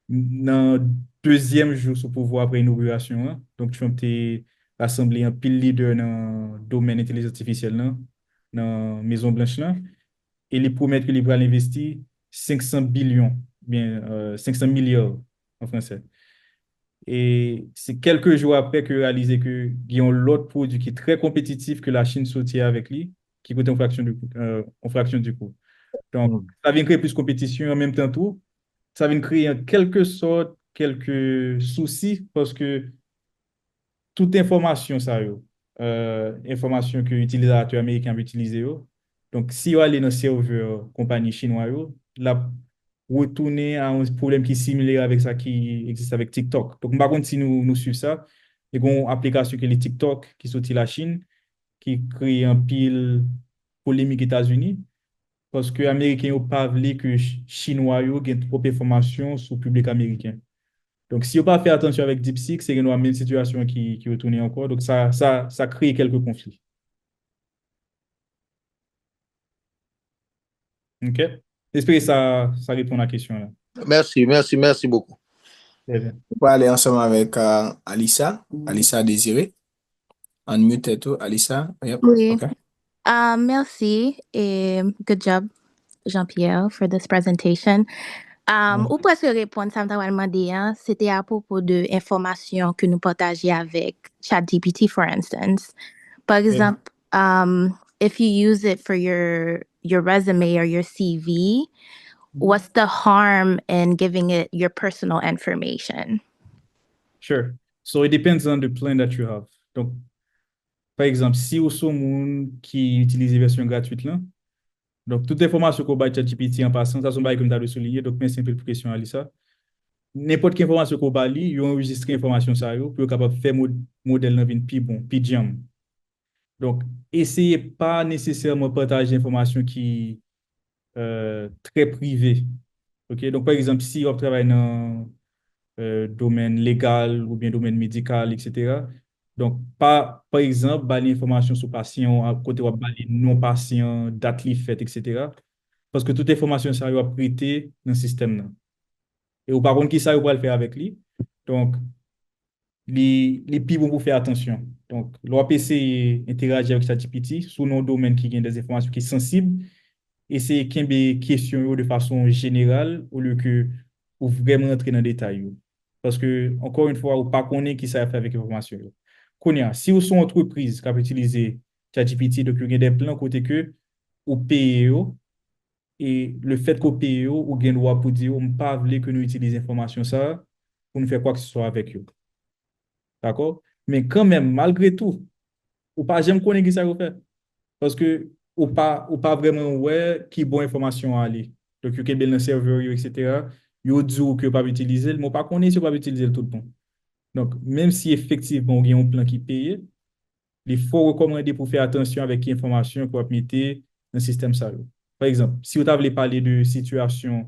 nan dezyèm jou sou pouvwa apre inogirasyon an, donk Trump te rasanble anpil lidè nan domèn entèlijans atifisyèl lan, nan Mezon Blanch lan, e li pwomèt ke li pral envesti senk san bilyon, oubyen, euh, senk san milya an fransè. E se kèlke jou apre ke yo reyalize ke gen yon lòt pwodui ki trè konpetitif ke Lachin soti avèk li, ki koute yon fraksyon de, euh, yon fraksyon di kou. Donk, sa vin kreye plis konpetisyon, an menm tan tou, sa vin kreye an kèlke sòt kèlke sousi, paske tout enfòmasyon sa yo, euh, enfòmasyon ke itilizatè ameriken ap itilize yo, donk, si yo ale nan sèvè konpayi chinwa yo, l ap retounen a yon pwoblèm ki similè avèk sa ki egziste avèk TikTok. Donk, m pa konn si nou, nou swiv sa, men gen yon aplikasyon ki rele TikTok, ki soti Lachin, ki kreye anpil polemik Etazini, paske Ameriken yo pa vle ke Ch- Chinwa yo gen twòp enfòmasyon sou piblik ameriken. Donk, si yo pa fè atansyon avèk DeepSeek, se gen dwa menm sitiyasyon an ki, ki retounen ankò. Donk, sa, sa, sa kreye kèlke konfli. OK? M espere sa, sa reponn a kesyon an. Mèsi, mèsi, mèsi bokou. Trè byen. Ou prale ansanm avèk euh, Alissa. Alissa Désiré. Unmute tèt ou, Alissa. Yep. Wi. OK. Ah, merci et good job, Jean-Pierre, for this presentation. Um, ou prèske reponn sa m ta pral mande an, se te apwopo de enfòmasyon ke nou pataje avèk ChatGPT, for instance. Pa egzanp, um, if you use it for your your resume or your C V, what's the harm in giving it your personal information? Sure. So it depends on the plan that you have. Donk, pa egzanp, si ou se yon moun ki itilize vèsyon gratwit lan, donk tout enfòmasyon ke w bay ChatGPT an pasan, sa se yon bagay ke m ta dwe soulinye, donk mèsi anpil pou kesyon Alissa. Nenpòt ki enfòmasyon ke w ba li, yo anrejistre enfòmasyon sa yo pou yo kapab fè mod- modèl lan vin pi bon, pi djanm. Donk, eseye pa nesesèman pataje enfòmasyon ki euh, trè prive. OK? Donk, pa egzanp, si w ap travay nan euh, domèn legal oubyen domèn medikal, etsetera. Donk, pa, pa egzanp, ba li enfòmasyon sou pasyan w, kote w ap ba li non pasyan, dat li fèt, etsetera. Paske tout enfòmasyon sa yo ap rete nan sistèm nan. E ou pa konn ki sa yo pral fè avèk li. Donk, li, li pi bon pou w fè atansyon. Donk, lè w ap eseye enteraji avèk ChatGPT, si w nan yon domèn ki gen de enfòmasyon ki sansib, eseye kenbe kesyon yo de fason jeneral, olye ke ou vrèman rantre nan detay yo. Paske, ankò yon fwa, ou pa konnen ki sa y ap fè avèk enfòmasyon yo. Kounye a, si w se yon antrepriz k ap itilize ChatGPT, donk yo gen de plan kote ke ou peye yo, e lefèt ke w peye yo, ou gen dwa pou di yo, m pa vle ke nou itilize enfòmasyon sa a pou nou fè kwakeseswa avèk yo. Dakò? Men kanmenm, malgre tou, ou pa janm konnen ki sa yo fè. Paske ou pa, ou pa vrèman wè ki bò enfòmasyon an ale. Donk, yo kenbe l nan sèvè yo, etsetera. Yo di w ke yo p ap itilize l, men w pa konnen si yo p ap itilize l tout bon. Donk, menm si efektivman ou gen yon plan ki peye, li fò w rekòmande pou w fè atansyon avèk ki enfòmasyon ke w ap mete nan sistèm sa yo. Pa egzanp, si w ta vle pale de sitiyasyon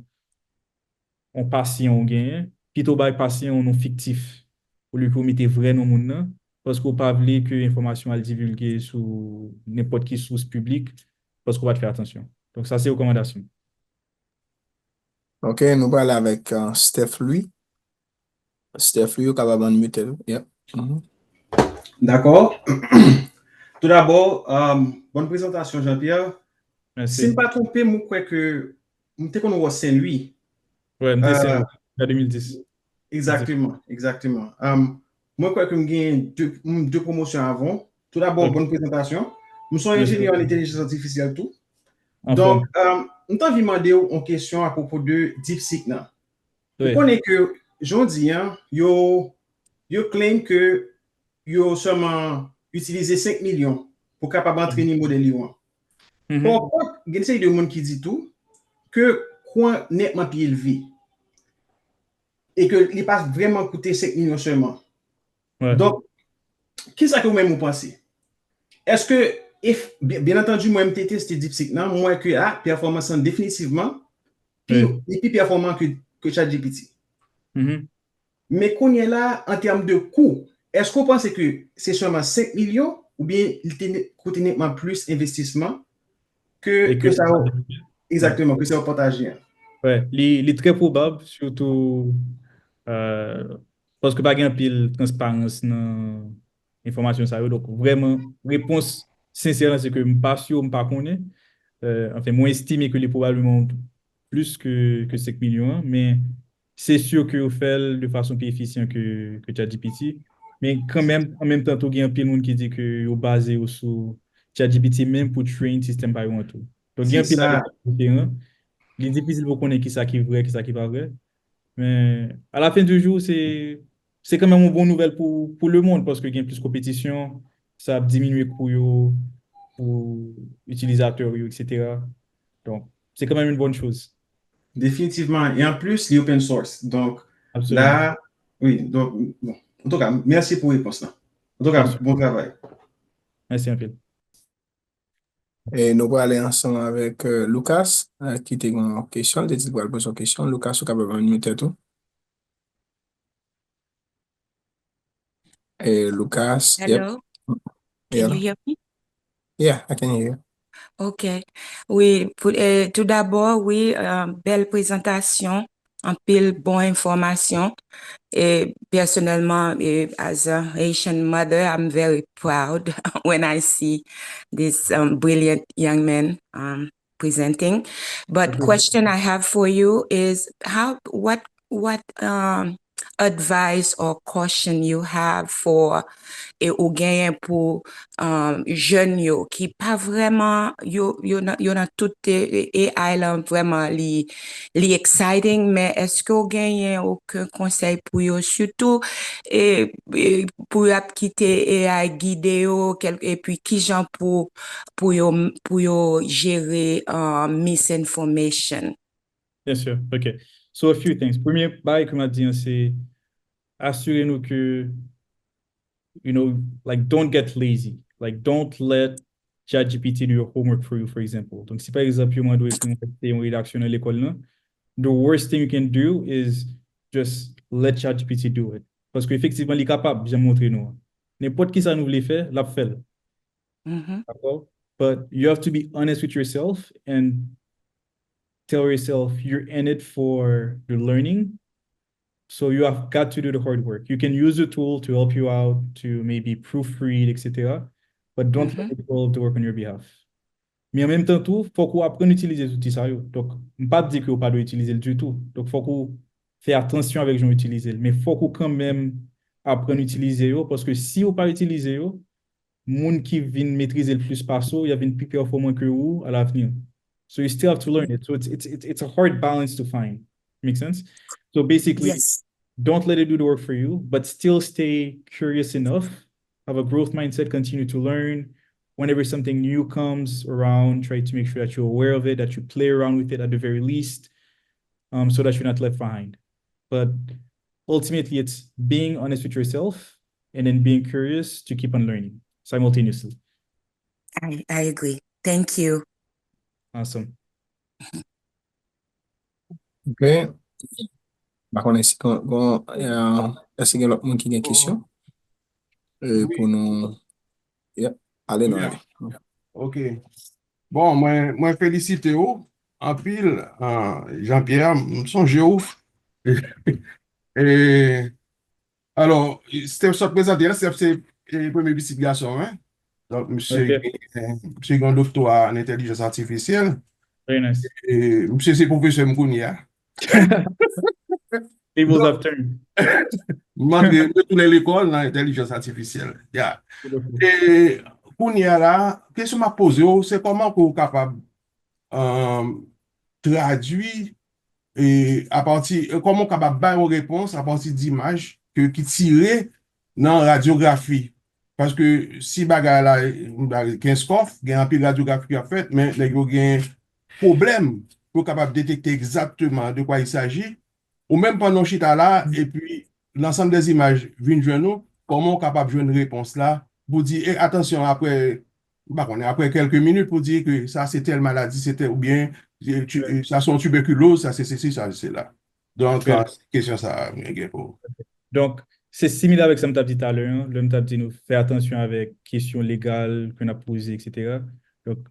yon pasyan ou genyen, pito bay pasyan yon non fiktif, olye ke w mete vrè non moun nan, paske w pa vle ke enfòmasyon al divilge sou nenpòt ki sous piblik, paske w pa t fè atansyon. Donk, sa se rekòmandasyon m. OK, nou prale avèk euh, Steph Louis. Steph Louis, ou kapab unmute ou. Yep. Mhm. Dakò. Toudabò, um, bòn prezantasyon, Jean-Pierre. Si m pa twonpe m, mwen kwè ke m te konn wè Sen Lwi. Wè, m te Sen Lwi, an de mil dis. Egzakteman, egzakteman. Um, mwen kwè ke m gen de, m, de pwomosyon avan w. Toudabò, bòn prezantasyon. M se yon enjenyè an entèlijans atifisyèl tou. Donk, um, m t anvi mande w yon kesyon apwopo de DeepSeek nan. Ou konnen ke jodi a, yo, yo claim ke yo sèlman itilize senk milyon pou kapab antrene modèl yo an. Pòkont, gen seri de moun ki di tou ke kou an nètman pi elve e ke li pa vrèman koute senk milyon sèlman. Donk, kisa ke ou menm ou panse? Èske, byen antandi, mwen m te teste DeepSeek nan, mwen wè ke a, pèfòmans lan definitivman pi, li pi pèfòman ke, ke ChatGPT. Men kounye a la, an tèm de kou, èske w panse ke se sèlman senk milyon oubyen li te koute nètman plis envestisman ke, ke sa yo, egzakteman, ke sa yo pataje an? Wi, li, li trè pwobab, sitou, euh, paske pa gen anpil transparans nan enfòmasyon sa yo. Donk, vrèman, repons sensè lan, se ke m pa si, m pa konnen. Euh, anfen, mwen estime ke li pwobableman plis ke, ke senk milyon an, men se si ke yo fè l de fason pi efisyan ke, ke ChatGPT. Men kanmenm, an menm tan tou, gen anpil moun ki di ke yo baze yo sou ChatGPT menm pou train sistèm pa yo an tou. Donk, gen anpil bagay ki diferan. Li difisil pou konnen kisa ki vrè, kisa ki pa vrè. Men, à la fin du jour, se, se kanmenm yon bon nouvèl pou, pou lemonn, paske gen plis konpetisyon, sa ap diminye kou yo pou itilizatè yo, etsetera. Donk, se kanmenm yon bòn choz. Definitivman. E anplis, li open source. Donk, la, wi, donk, bon. Antouka, mèsi pou repons lan. Antouka, bon travay. Mèsi anpil. E nou prale ansanm avèk, euh, Lucas, euh, ki te gen yon kesyon, li te di l pral poze yon kesyon. Lucas, ou kapab unmute tou. E Lucas, yep. Hello? Can you hear me? Yeah, I can hear you. Ok. Wi, pou, eh, tou dabò, wi, euh, bèl prezantasyon, anpil bon enfòmasyon. E pèsonèlman, e, as a Haitian mother, I'm very proud when I see this, um, brilliant young man, um, presenting. But question I have for you is how, what, what, um, advice or caution you have for, e, ou genyen pou, um, jèn yo ki pa vrèman, yo, yo nan, yo nan tout, e, e, A I lan vrèman li, li exciting, men èske w genyen okenn konsèy pou yo, sitou, e, e, pou y ap kite A I gide yo, kèl-, epi kijan pou, pou yo, pou yo jere, uh, misinformation? Byen si. Ok. So, a few things. Premye bagay ke m ap di an, se asire nou ke, you know, like, don't get lazy. Like, don't let ChatGPT do your homework for you, for example. Donk, si pa egzanp, yo mande w pou w fè yon redaksyon nan lekòl lan, the worst thing you can do is just let ChatGPT do it. Paske efektivman, li kapab, jan m montre nou an. Nenpòt ki sa nou vle fè, l ap fè l. Dakò? But you have to be honest with yourself and tell yourself you're in it for the learning. So you have got to do the hard work. You can use the tool to help you out, to maybe proofread, etsetera. But don't let it do all of the work on your behalf. Men an menm tan tou, fòk ou aprann itilize zouti sa yo. Donk, m p ap di ke ou pa dwe itilize l ditou. Donk, fòk ou fè atansyon avèk jan w itilize l. Men fòk ou kanmenm aprann itilize yo, paske si ou pa itilize yo, moun ki vin metrize l plis pase w, y ap vin pi pèfòman ke ou à l'avenir. So you still have to learn it. So it's, it's, it's, it's a hard balance to find. Make sense? So basically, don't let it do the work for you, but still stay curious enough, have a growth mindset, continue to learn. Whenever something new comes around, try to make sure that you're aware of it, that you play around with it at the very least, um, so that you're not left behind. But ultimately, it's being honest with yourself and then being curious to keep on learning simultaneously. I, I agree. Thank you. Awesome. Ok. M pa konnen si kon, kon, euh, èske gen lòt moun ki gen kesyon? Euh, pou nou, yep, ale nou ale. Ok. Bon, mwen, mwen felisite w anpil, euh, Jean-Pierre, m sonje w. E, alò, Steph sot prezante a, Steph se, e, premye pitit gason, wi. Donk, misye gen, misye gen yon doktora an entèlijans atifisyèl. E misye se pwofesè m kounye a. M antre, m retounen lekòl nan entèlijans atifisyèl. Ya. E kounye a la, kesyon m ap poze w, se kòman ke w kapab tradui e apati, kòman w kapab bay yon repons apati d imaj ke, ki tire nan radyografi. Paske si bagay la, Kenskòf, gen anpil radyografi k ap fèt, men nèg yo gen pwoblèm pou yo kapab detekte egzakteman de quoi il s'agit. Ou menm pandan w chita la, epi lansanm dè zimaj vin jwenn ou, kòman w kapab jwenn repons la pou di, e, atansyon, apre, m pa konnen, apre kèlke minit pou di ke sa se tèl maladi, se tèl, oubyen sa se yon tibèkiloz, sa se sesi, sa se sela. Donk, se kesyon sa a mwen gen pou ou. Donk, se simile avèk sa m t ap di talè an, lè m t ap di nou fè atansyon avèk kesyon legal ke n ap poze, etsetera. Donk,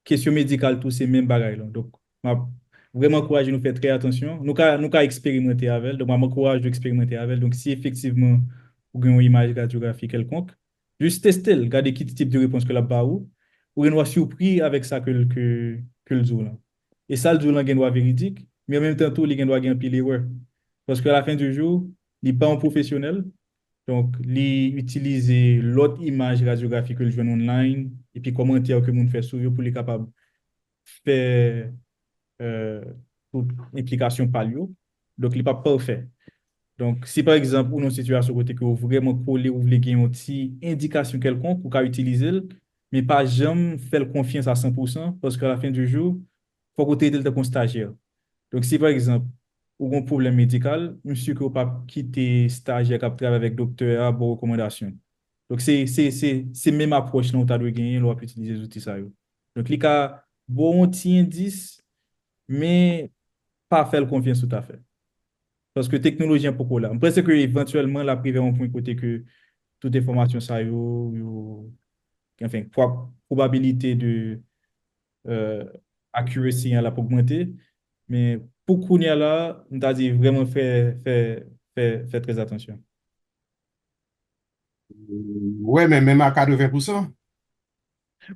kesyon medikal tou, se menm bagay la. Donk, m ap vrèman ankouraje nou fè trè atansyon. Nou ka, nou ka eksperimante avè l. Donk, m ap ankouraje nou eksperimante avè l. Donk, si efektivman ou gen yon imaj radyografi kèlkonk, jis teste l, gade ki tip de repons ke l ap ba ou. Ou gen dwa sipri avèk sa ke l, ke, ke l di w lan. E sa l di w lan gen dwa veridik, men an menm tan tou, li gen dwa gen anpil erè. Paske a la fen di jou, li pa yon pwofesyonèl, donk, li itilize lòt imaj radyografi ke l jwenn online, epi kòmantè ke moun fè sou yo pou li kapab fè, euh, tout enplikasyon pa l yo. Donk, li p ap pafè. Donk, si pa egzanp, ou nan yon sitiyasyon kote ke ou vrèman kole, ou vle gen yon ti endikasyon kèlkonk, ou ka itilize l, men pa janm fè l konfyans a san pou san, paske a la fen di jou, fòk ou trete l tankou yon stajyè. Donk, si pa egzanp, ou gen yon pwoblèm medikal, m si ke ou p ap kite stajyè k ap travay avèk doktè a ba w rekòmandasyon. Donk, se, se, se, se menm apwòch lan ou ta dwe genyen lè w ap itilize zouti sa yo. Donk, li ka ba w yon ti endis, men pa fè l konfyans toutafè. Paske teknoloji an poko la. M panse ke evantyèlman, l ap rive a yon pwen kote ke tout enfòmasyon sa yo, yo, anfen, pwa-, pwobabilite de, euh, accuracy an l ap ogmante. Men pou kounye a la, m ta di vrèman fè, fè, fè, fè trè atansyon. Wi, men menm a katreven pou san.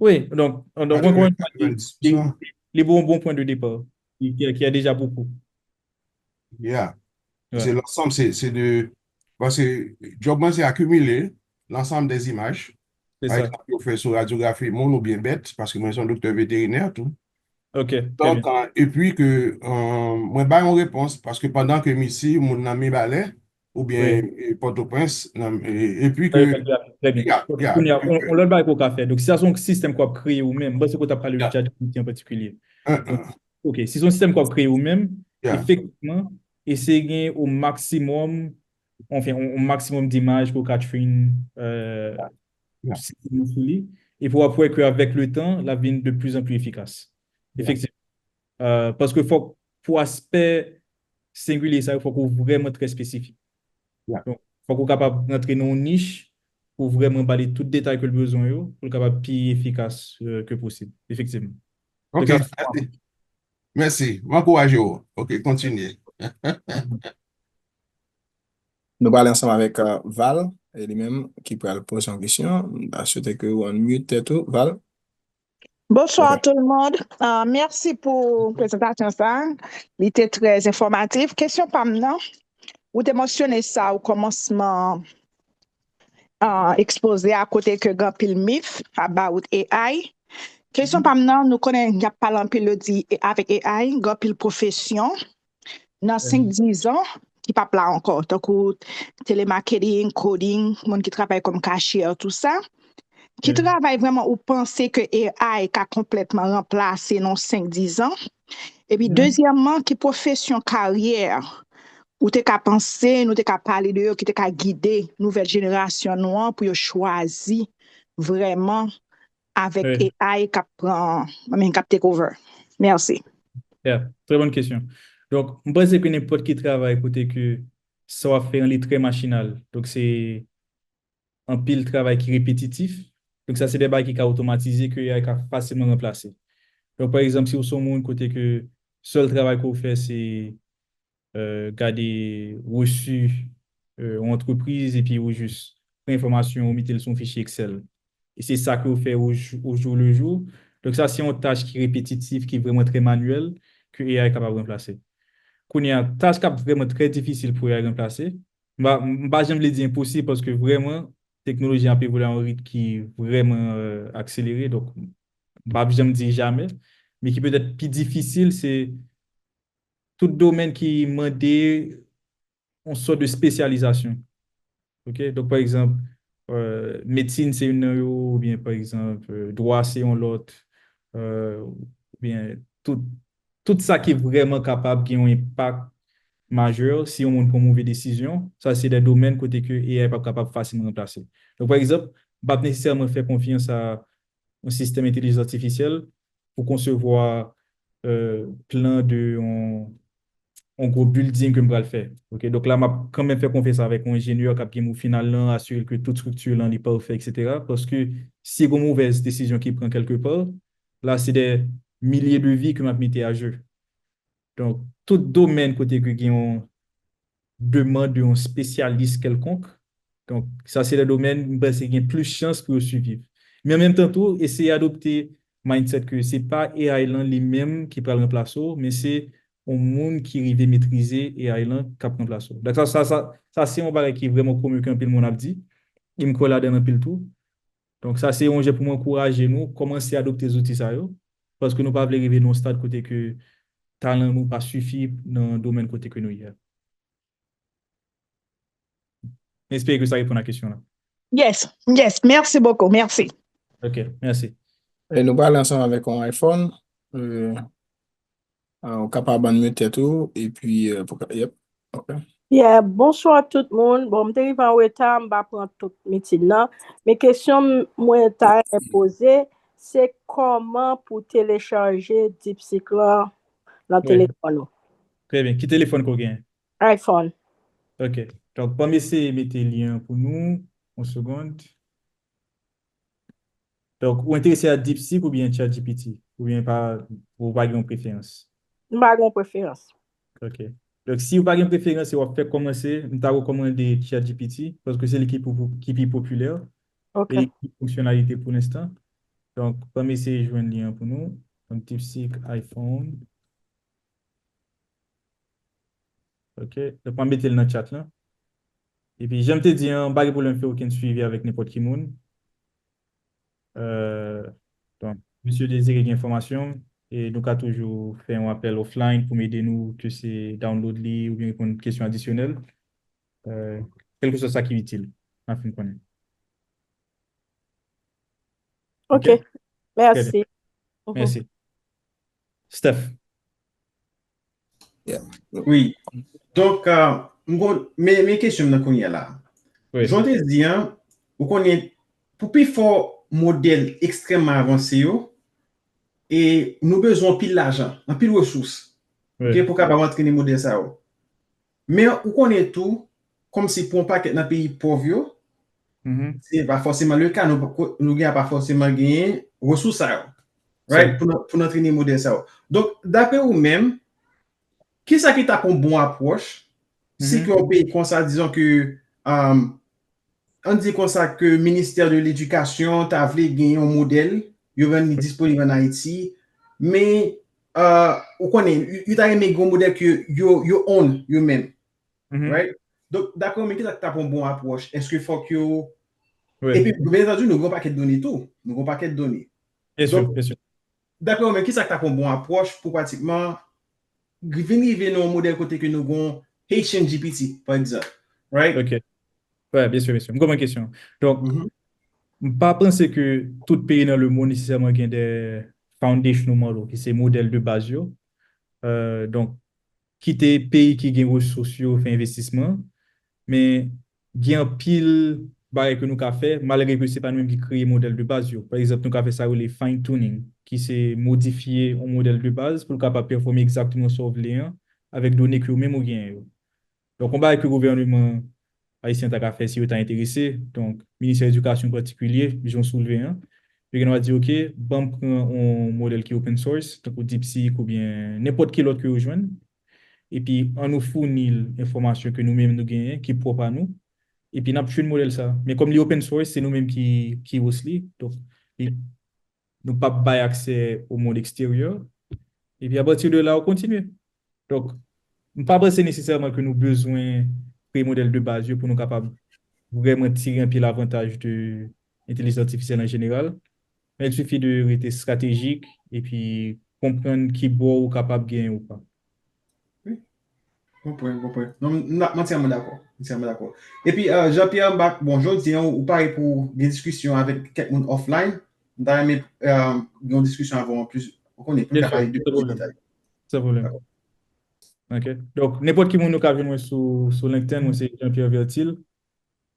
Wi, donk, donk, ankò yon fwa, li, li, li bon, bon pwen de depa. Ki, ki, ki a deja bokou. Yeah. Se lansanm, se, se de, paske djòb mwen se akimile lansanm dè zimaj. Pa egzanp, yo fè sou radyografi moun oubyen bèt, paske mwen se yon doktè veterinè tou. Ok, trè byen. Donk, euh, epi ke, euh, mwen bay yon repons, paske pandan ke m isi, moun nan Mibalè, oubyen, e, Pòtoprens, nan, e, epi ke, trè byen. Kounye a, yon, yon lòt bagay ke w ka fè. Donk, si sa se yon sistèm ke w ap kreye ou menm, m panse ke w t ap pale de ChatGPT an patikilye. Donk, ok, si se yon sistèm ke w ap kreye ou menm, efektivman, eseye gen o maksimòm, anfen, yon, yon maksimòm d imaj ke w ka train, euh, sistèm nan sou li, epi w ap wè ke avèk le tan, l ap vin de plus en plus efikas. Efektivman. Euh, paske fòk, pou aspè sengilye sa yo, fòk ou vrèman trè espesifik. Donk, fòk ou kapab rantre nan yon nich pou vrèman ba li tout detay ke l bezwen yo, pou l kapab pi efikas, euh, ke posib, efektivman. Ok, mèsi. Mèsi. M ankouraje w. Ok, kontinye. Nou prale ansanm avèk, euh, Val, e li menm ki pral poze yon kesyon. M ta swete ke w unmute tèt ou, Val. Bonsoir tout le monde. Euh, mèsi pou prezantasyon sa. Li te trè enfòmatif. Kesyon pa m nan, ou te mansyone sa o kòmansman, euh, ekspoze a kote ke gen anpil myth about A I. Kesyon pa m nan, nou konnen y ap pale anpil, yo di, e, avèk A I, gen anpil pwofesyon nan senk, dizan ki p ap la ankò, tankou telemarketing, coding, moun ki travay kòm kasyè, tou sa. Ki travay vrèman ou panse ke A I ka konplètman ranplase nan senk, dizan? Epi, dezyèmman, ki pwofesyon, karyè ou te ka panse, nou te ka pale de yo, ki te ka gide nouvèl jenerasyon nou an pou yo chwazi vrèman avèk A I k ap pran, I mean, k ap take over? Mèsi. Yeah, trè bòn kesyon. Donk, m panse ke nenpòt ki travay kote ke sa w ap fè an li trè machinal. Donk, se anpil travay ki repetitif. Donk, sa se de bagay ki ka otomatize, ke A I ka fasilman ranplase. Donk, pa egzanp, si w se yon moun kote ke sèl travay ke w fè, se, euh, gade reçu, euh, yon antrepriz, epi ou jis pran enfòmasyon, ou mete l sou yon fichye Excel. E se sa ke w fè au jou, au jour le jour. Donk sa se yon tach ki repetitif, ki vrèman trè manyèl, ke A I kapab ranplase. Kounye a, tach k ap vrèman trè difisil pou A I ranplase, m pa, m pa janm vle di enposib paske vrèman, teknoloji an ap evolye a yon ritm ki vrèman, euh, akselere. Donk, m p ap janm di jamè, men ki petèt pi difisil, se tout domèn ki mande yon sòt de espesyalizasyon. Ok? Donk, pa egzanp, euh, medsin se youn nan yo, oubyen, pa egzanp, euh, dwa se yon lòt, euh, oubyen tout, tout sa ki vrèman kapab gen yon enpak majè si yon moun pran move desizyon. Sa se de domèn kote ke A I p ap kapab fasilman ranplase. Donk, pa egzanp, m p ap nesesèman fè konfyans a yon sistèm entèlijans atifisyèl pou konsevwa, euh, plan de yon, yon gwo building ke m pral fè. Ok, donk la, m ap kanmenm fè konfyans avèk yon enjenyè k ap gen mo final lan, asire l ke tout estrikti lan li pafè, et cetera. Paske si gen yon movèz desizyon ki pran kèlke pa, la, se de milye de vi ke m ap mete a je. Donk, tout domèn kote ke gen yon demann de yon espesyalis kèlkonk, donk, sa se de domèn, m panse gen plis chans pou yo siviv. Men an menm tan tou, eseye adopte mindset ke se pa A I lan li menm ki pral ranplase w, men se yon moun ki rive metrize A I lan k ap ranplase w. Donk, sa, sa, sa, sa se yon bagay ki vrèman komen ke anpil moun ap di. E m kwè ladan l anpil tou. Donk, sa se yon jan pou mwen ankouraje nou kòmanse adopte zouti sa yo, paske nou pa vle rive nan yon stad kote ke talan nou pa sifi nan domèn kote ke nou ye a. M espere ke sa reponn a kesyon lan. Yes, yes, merci beaucoup, merci. Ok, mèsi. E nou pale ansanm avèk yon iPhone. Euh, ah, ou kapab unmute tèt ou, epi, euh, pou ka, yep, ok. Yeah, bonswa tout moun. Bon, m te rive an reta, m pa pran tout meeting nan. Men kesyon mwen ta renmen poze, se kòman pou telechaje DeepSeek lan nan Wi. Telefòn ou. Trè byen. Ki telefòn ke w gen? iPhone. Ok. Donk, ban m eseye mete lyen an pou nou. Yon segonn. Donk, ou enterese a DeepSeek oubyen ChatGPT? Oubyen pa, ou pa gen yon preferans? M pa gen preferans. Ok. Donk, si ou pa gen preferans e w ap fèk kòmanse, m ta rekòmande ChatGPT, paske se li ki pou, ki pi popilè. Ok. E li gen fonksyonalite pou lenstan. Donk, ban m eseye jwenn li an pou nou. Donk, DeepSeek iPhone. Ok. Donk, mwen mete l nan chat lan. Epi, jan m te di an, m pa gen pwoblèm fè okenn swivi avèk nenpòt ki moun. Euh, donk, misye Désiré gen enfòmasyon, e nou ka toujou fè yon apèl offline pou m ede nou, ke se download li oubyen reponn kesyon adisyonèl. Euh, kèlkeswa sa ki itil, n a fin konnen. Ok. Ok? Mèsi. Mhm. Mèsi. Steph. Wi. Donk, euh, m gon, men, men kesyon m nan kounye a la. Wi. Jan w te di an, ou konnen, pou pifò modèl ekstrèmman avanse yo, e nou bezwen anpil lajan, anpil resous, Wi. ok, pou kapab antrene modèl sa yo. Men ou konnen tou, kòmsi pou yon pakèt nan peyi pòv yo, Mhm. se pa fòseman le ka, nou, nou gen pa fòseman genyen resous sa yo. Right? Se- Pou nou, pou nou antrene modèl sa yo. Donk, dapre ou menm, kisa ki t ap yon bon apwòch, si Mhm. ke yon peyi konsa, dizon ke, um, ann di konsa ke ministè de ledikasyon ta vle gen yon modèl, yo rann li disponib ann Ayiti, men, uh, ou konnen, yo, yo ta renmen gen yon modèl ke yo, yo own, yo menm. Mhm. Right? Donk, dapre ou menm, kisa ki t ap yon bon apwòch? Èske fòk yo... Wi. Epi, byen antandi, nou gen yon pakèt done tou. Nou gen yon pakèt done. Byen si, Donk, byen si. Dapre ou menm, kisa ki t ap yon bon apwòch pou pratikman vin rive nan yon modèl kote ke nou gen Haitian G P T, pa egzanp? Right? Ok. Wi, byen si, byen si. M konprann kesyon. Donk, Mhm. m pa panse ke tout peyi nan lemonn nesesèman gen de foundational model, ki se modèl de baz yo. Euh, donk, kite peyi ki gen resous yo fè envestisman, men gen anpil bagay ke nou ka fè, malgre ke se pa nou menm ki kreye modèl de baz yo. Pa egzanp, nou ka fè sa yo rele fine tuning, ki se modifye yon modèl de baz pou l kapab pèfòme egzakteman sa w vle an, avèk done ke ou menm ou genyen yo. Donk, yon bagay ke gouvènman ayisyen ta ka fè si yo ta enterese, donk, Ministè Edikasyon an patikilye, jan w soulve an, yo gen dwa di, ok, ban m pran yon modèl ki open source, tankou DeepSeek oubyen nenpòt ki lòt ke yo jwenn, epi an nou founi l enfòmasyon ke nou menm nou genyen, ki pwòp a nou, Epi n ap train modèl sa. Men kòm li open source, se nou menm ki, ki host li. Donk, li, nou p ap bay aksè o mond eksteryè. Epi apati de la, ou kontinye. Donk, m pa panse nesesèman ke nou bezwen kreye modèl de baz yo pou nou kapab vrèman tire anpil avantaj de entèlijans atifisyèl an jeneral. Men il suffit de rete estratejik epi konprann ki bò ou kapab genyen ou pa. Wi. Konprann, konprann. Non, m, m, m antyèman dakò. M antyèman dakò. Epi, euh, Jean-Pierre, m pa, bon, jodi a, ou pare pou gen diskisyon avèk kèk moun offline. M ta renmen, euh, gen yon diskisyon avè w anplis. Ou konnen, pou n ka pale de plis detay. San pwoblèm. Ok. Donk, nenpòt ki moun nou ka jwenn mwen sou, sou LinkedIn, mwen se Jean-Pierre Vertil.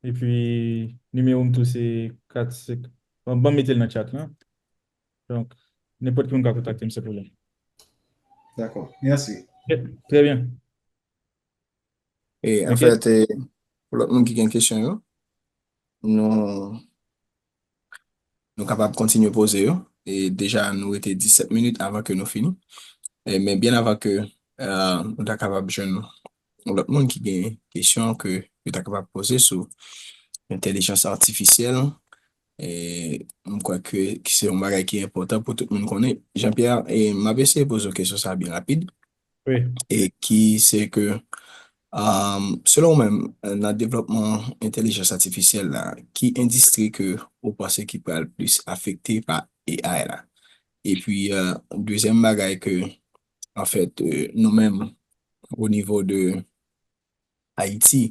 Epi, nimewo m tou se kat senk. Bon, ban m mete l nan chat lan. Donk, nenpòt ki moun ka kontakte m, san pwoblèm. Dakò. Mèsi. Ok, trè byen. E, an fèt, e, pou lòt moun ki gen kesyon yo, nou, nou kapab kontinye poze yo. E deja, nou rete disèt minit avan ke nou fini. E, men byen avan ke, e, nou ta kapab jwenn lòt moun ki gen kesyon ke yo ta kapab poze sou entèlijans atifisyèl, e, m kwè ke, ke se yon bagay ki enpòtan pou tout moun konnen. Jean-Pierre, e, m ap eseye poze w kesyon sa a byen rapid. Wi. E ki se ke, um, selon ou menm, nan devlòpman entèlijans atifisyèl la, ki endistri ke ou panse ki pral plis afekte pa A I la? Epi, euh, dezyèm bagay ke, an fèt, euh, nou menm, o nivo de Ayiti,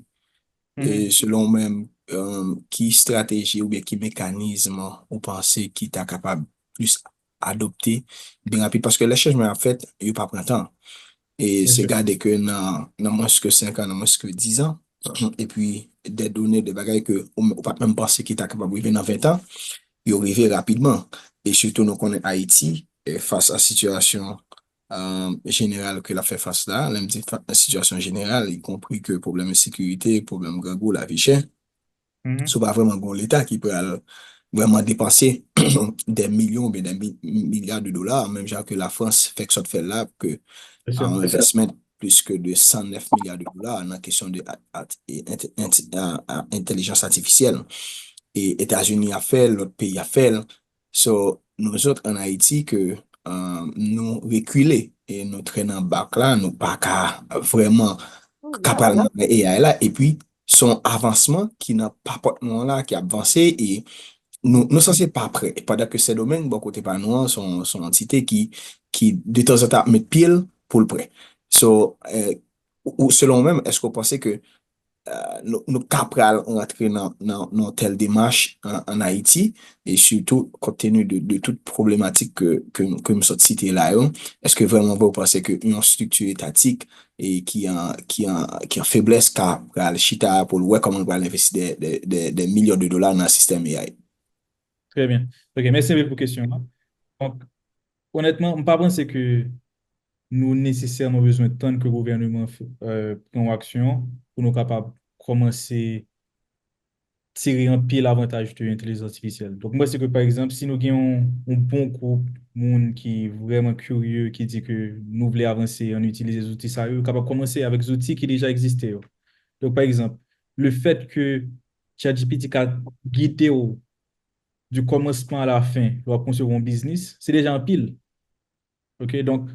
e selon ou menm, um, ki estrateji oubyen ki mekanizm ou panse ki ta kapab plis adopte byen rapid? Paske lè chanjman ap fèt, yo pa pran tan. E se gade ke nan, nan mwens ke senk an, nan mwens ke diz an, epi de done, de bagay ke ou, ou pa t menm panse ki ta kapab rive nan ven an, yo rive rapidman. E sitou nou konnen Ayiti, e fas a sitiyasyon, um, jeneral ke l ap fè fas la, lè m di fa- sitiyasyon jeneral, ikonpri ke pwoblèm ensekirite, pwoblèm grangou, lavi chè, si w pa vrèman gen yon Leta ki pral vrèman depanse dè milyon oubyen dè mi- milya de dola, menm jan ke Lafrans fèk sot fè l la, ke an envèsman plis ke de san nèf milya de dola nan kesyon de a- a- e- ent- ent- a- a- entèlijans atifisyèl. E Etazini ap fè l, lòt peyi ap fè l. So, nou zòt an Ayiti ke, euh, nou rekile e nou trennen bak la, nou pa ka vrèman ka pral nan A I la, epi se yon avansman ki nan papòt nou an la, ki ap vanse, e nou, nou sanse pa prè. Pandan ke Sendomeng, bò kote pa nou an, se yon, se yon antite ki, ki detanzantan ap met pye l pou l prè. So, eh, ou, ou, selon ou menm, èske w panse ke, eh, nou, nou ka pral rantre nan, nan, nan yon tèl demach an, an Ayiti, e sitou, kont tenu de, de tout pwoblematik ke, ke, ke m sot site la yo, èske vrèman vre w panse ke yon estrikti etatik e ki an, ki an, ki an feblès ka pral chita pou l wè kòman l pral envesti dè, dè, dè, dè milyon de dola nan sistèm A I? Trè byen. Ok, mèsi anpil pou kesyon an. Donk, onètman, m pa panse ke nou nesesèman bezwen tann ke gouvènman f- euh, pran yon aksyon pou nou kapab kòmanse tire anpil avantaj de entèlijans atifisyèl. Donk, m panse ke, pa egzanp, si nou gen yon, yon bon gwoup moun ki vrèman kirye, ki di ke nou vle avanse an itilize zouti sa yo, yo kapab kòmanse avèk zouti ki deja egziste yo. Donk, pa egzanp, le fèt ke ChatGPT ka gide w du kòmansman a la fen, lè w ap konsevwa yon biznis, se deja anpil. Ok, donk,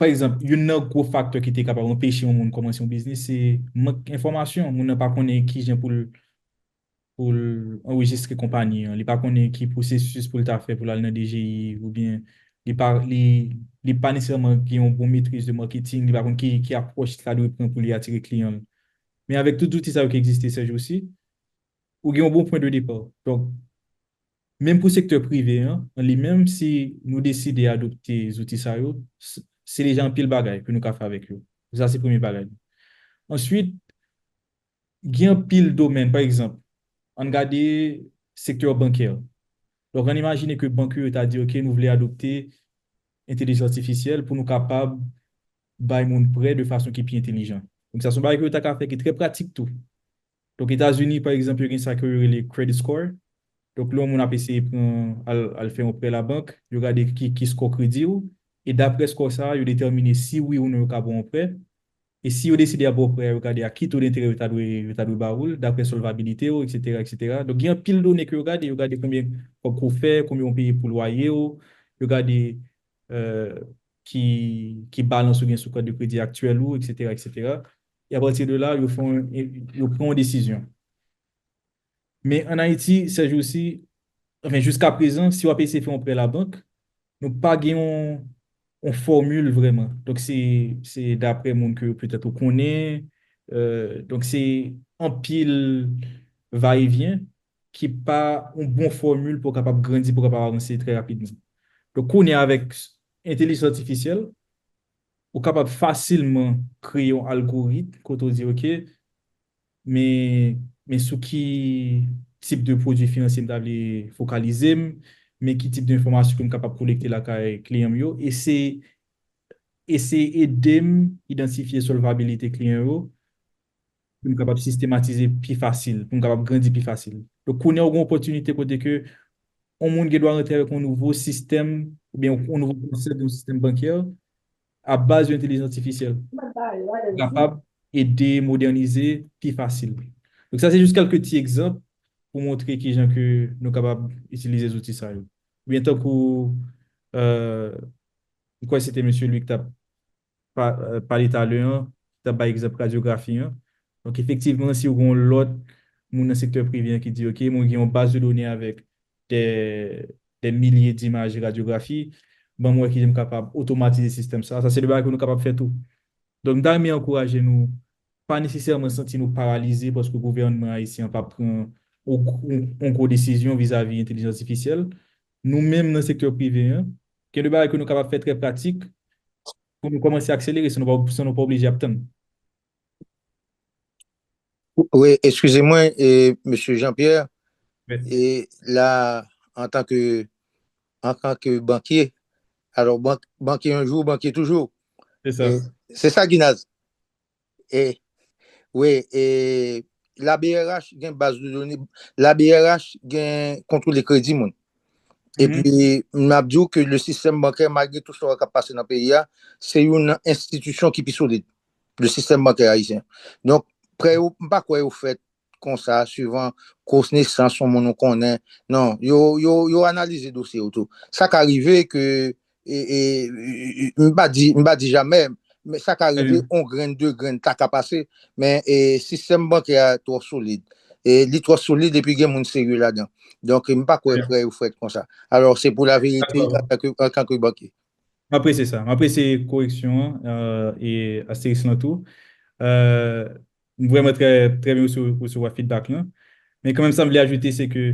pa egzanp, youn nan gwo faktè ki te kapab anpeche yon moun kòmanse yon biznis, se mank enfòmasyon. Moun nan pa konnen kijan pou l, pou l anrejistre konpayi an. Li pa konnen ki pwosesis pou l ta fè pou l al nan D G I, oubyen li pa, li, li pa nesesèman gen yon bon metriz de marketing, li pa konn ki, ki apwòch li ta dwe pran pou li atire kliyan l. Men avèk tout zouti sa yo ki egziste sèjousi, ou gen yon bon pwen de depa. Donk, menm pou sektè prive an, an li menm, si nou deside adopte zouti sa yo, s- se deja anpil bagay ke nou ka fè avèk yo. Sa se premye bagay. Answit, gen anpil domèn, pa egzanp, ann gade sektè bankè. Donk, ann imajine ke bank yo ta di, ok, nou vle adopte entèlijans atifisyèl pou nou kapab bay moun prè de fason ki pi entèlijan. Donk, sa se yon bagay ke yo ta ka fè ki trè pratik tou. Donk, Etazini, pa egzanp, yo gen sa ke yo rele credit score. Donk, lè yon moun ap eseye pran, al, al fè yon prè labank, yo gade ki, ki score kredi w, e daprè score sa a, yo detèmine si wi ou non yo ka ba w yon prè. E si yo deside ap ba w prè a, yo gade a ki to denterè yo ta dwe, yo ta dwe ba ou l, daprè solvabilite w, etsetera, etsetera. Donk, gen anpil done ke yo gade. Yo gade konbyen kòb ke w fè, konbyen w peye pou lwaye w, yo gade, euh, ki, ki balans ou gen sou kart de kredi aktyèl ou, etsetera, etsetera. E apati de la, yo fè yon, yo pran yon desizyon. Men ann Ayiti, sèjousi, anfen, jiska prezan, si w ap eseye fè yon prè labank, nou pa gen yon, yon fòmil vrèman. Donk, se, se daprè moun ke petèt ou konnen. Euh, donk, se anpil vayevyen ki pa yon bon fòmil pou w kapab grandi, pou w kapab avanse trè rapidman. Donk, kounye a avèk entèlijans atifisyèl, ou kapab fasilman kreye yon algoritm kote w di, oke, men, men sou ki tip de pwodui finansye m ta vle fokalize m, men ki tip de enfòmasyon ke m kapab kolekte lakay kliyan m yo, e se, e se ede m idantifye solvabilite kliyan yo, pou m kapab sistematize pi fasil, pou m kapab grandi pi fasil. Donk, kounye a, ou gen opòtinite kote ke yon moun gen dwa rantre avèk yon nouvo sistèm, oubyen yon nouvo konsèp de yon sistèm bankè, a baz de entèlijans atifisyèl. Kapab ede modènize pi fasil. Donk, sa se jis kèlke ti egzanp pou montre kijan ke nou kapab itilize zouti sa yo. Oubyen tankou, euh, m kwè se te mesye Louis ki t ap pa-, euh, pale talè an, ki t ap bay egzanp radyografi an. Donk, efektivman, si w gen yon lòt moun nan sektè prive an ki di, oke, mwen gen yon baz de done avèk dè, dè milye dimaj radyografi, ban m wè kijan m kapab otomatize sistèm sa. Sa se de bagay ke nou kapab fè tou. Donk, m ta renmen ankouraje nou, pa nesesèman santi nou paralize paske gouvènman ayisyen an pa pran yon, yon, yon gwo desizyon vizavi entèlijans atifisyèl. Nou menm nan sektè prive an, gen de bagay ke nou kapab fè trè pratik pou nou kòmanse akselere san nou pa, san nou pa oblije ap tann. Wi, eskize mwen, e, mesye Jean-Pierre, e la, antanke, antanke bankye, alò, bank, bankye yon jou, bankye toujou. Se sa. E, se sa, Guinaz. E, wi, e, la B R H gen baz de done, la B R H gen kontwole kredi moun. Epi, m ap di w ke le sistèm bankè, malgre tou sa k ap pase nan peyi a, se youn nan enstitisyon ki pi solid. Le sistèm bankè ayisyen. Donk, prè yo, m pa kwè yo fèt konsa, suivan konesans yon moun ou konnen. Non, yo, yo, yo analize dosye yo tou. Sa ka rive ke, e, e, e, m pa di, m pa di jamè, men sa ka rive, yon grenn, de grenn, ta ka pase, men, e, sistèm bankè a twò solid. E li twò solid epi gen moun serye ladan. Donk, m pa kwè prè yo fèt konsa. Alò, se pou laverite antanke, antanke bankye. M apresye sa. M apresye koreksyon an, euh, e asteris lan tou. Euh, m vrèman trè, trè byen resevwa feedback lan. Men kanmenm, sa m vle ajoute, se ke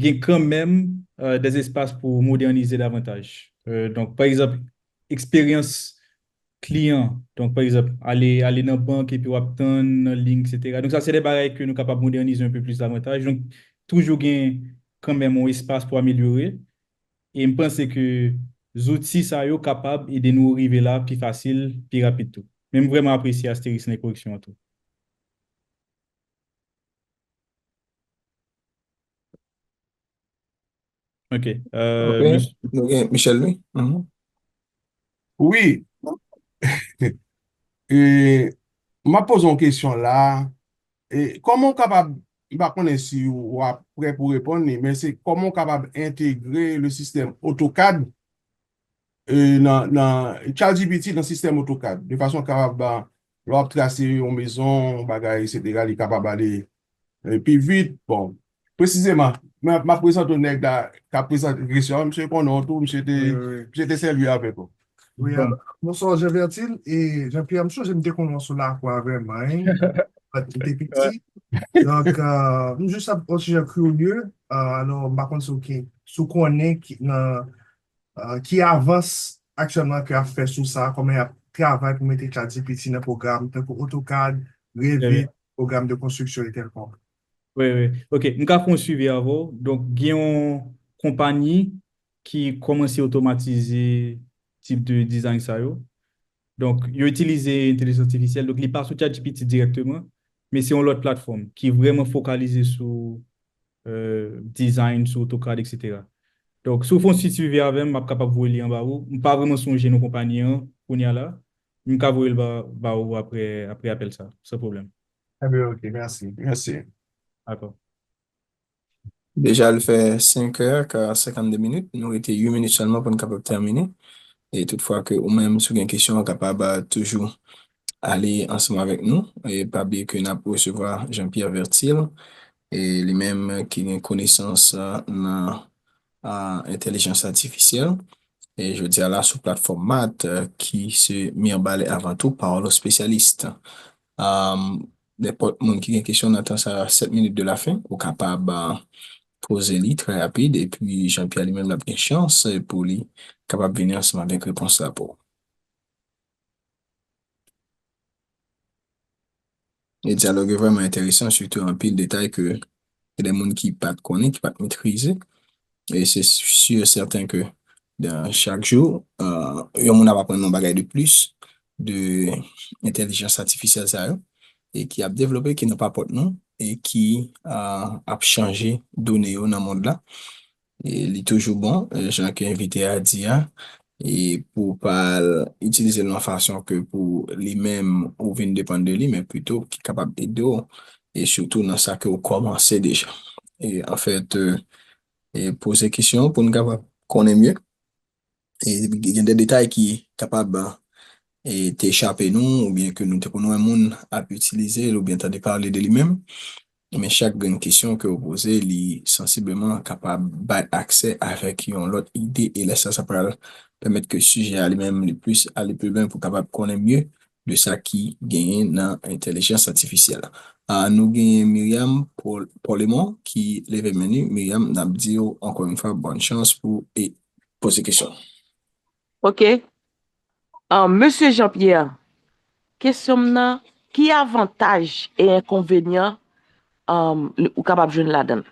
gen kanmenm, euh, des espaces pou modènize davantaj. Euh, donk, pa egzanp, eksperyans kliyan. Donk, pa egzanp, ale, ale nan bank epi w ap tann nan liy, etsetera. Donk, sa se de bagay ke nou kapab modènize yon pe plis davantaj. Donk, toujou gen kanmenm yon espas pou amelyore. E m panse ke zouti sa yo kapab ede nou rive la pi fasil, pi rapid tou. Men m vrèman apresye asteris nan koreksyon an tou. Ok. Euh, nou gen Michel Louis. Wi. E, m ap poze yon kesyon la. E, kòman w kapab, m pa konnen si w ap prè pou reponn li, men se kòman w kapab entegre le sistèm AutoCAD e, nan, nan ChatGPT nan sistèm AutoCAD, de fason kapab, lè w ap trase yon mezon, yon bagay, etsetera, li kapab ale, e, pi vit. Bon, presizeman, m ap, m ap prezante w nèg la k ap prezante kesyon an, misye konnen w tou, misye te, misye te sèvi avèk ou. Wi, bonswa Jean Vertil e Jean Pierre, m sonje m te konn wè w sou lakou a vrèman, wi. Lè m te piti. Donk, euh, m jis ap yon ti jan kirye, euh, alò, m pa konn si w ki, si w konnen ki, nan, euh, ki avans aktyèlman ke y ap fè sou sa, kòman y ap travay pou mete ChatGPT nan pwogram, tankou AutoCAD, Revit, pwogram de konstriksyon e kèlkonk. Wi, wi. Ok, m ka fè yon swivi avè w. Donk, gen yon konpayi ki kòmanse otomatize tip de design sa yo. Donk, yo itilize entèlijans atifisyèl. Donk, li pa sou ChatGPT dirèkteman, men se yon lòt platfòm ki vrèman fokalize sou, euh, design, sou AutoCAD, etsetera. Donk, si w fè yon ti swivi avè m, m ap kapab voye li anba ou. M pa vrèman sonje non konpayi an kounye a la, M ka voye l ba, ba ou apre, apre apèl sa, san pwoblèm. Ebyen, ok, mèsi. Mèsi. Dakò. Deja, l fè senk è ka senkanndde minit. Nou rete uit minit sèlman pou n kapab tèmine. E toutfwa ke ou menm, si w gen kesyon, w kapab, a, toujou ale ansanm avèk nou. E pa bliye ke n ap resevwa Jean-Pierre Vertil, e li menm ki gen konesans, a, nan, a, entèlijans atifisyèl. E jodi a la, sou platfòm Math, a, ki se Mirebalais avant tout, parole aux spécialistes. A, nenpòt moun ki gen kesyon nan tan sa, sèt minit de la fen, ou kapab, a, poze li trè rapid, epi Jean-Pierre li menm l ap gen chans pou li kapab vini ansanm avèk repons la pou ou. E dyalòg yo vrèman enteresan, sitou anpil detay ke gen de moun ki pa t konnen, ki pa t metrize. E se si e sèten ke dan chak jou, a, yon moun ap aprann yon bagay de plis de entèlijans atifisyèl sa yo, e ki ap devlope, ki nan papòt nou, e ki, a, ap chanje done yo nan mond la. E li toujou bon, e jan ke envite a di a, e pou w pa al itilize l nan fason ke pou li menm ou vin depann de li, men pito ki kapab ede w, e sitou nan sa ke w kòmanse deja. E anfèt, e, e poze kesyon pou n kapab konnen mye. E gen de detay ki kapab, e, te chape nou, oubyen ke nou te konn wè moun ap itilize l, oubyen tande pale de li menm. Men chak grenn kesyon ke w poze, li sansibleman kapab bay aksè avèk yon lòt ide, e lè sa, sa pral pèmèt ke sijè a li menm li plis ale pi lwen pou kapab konnen mye de sa ki genyen nan entèlijans atifisyèl la. A, nou genyen Myriam Paul, Paulemont ki leve men li. Myriam, n ap di w ankò yon fwa bòn chans pou, e, poze kesyon. Ok. Ah, Mesye Jean-Pierre, kesyon m nan, ki avantaj e enkonvenyan, um, ou kapab jwenn ladan l?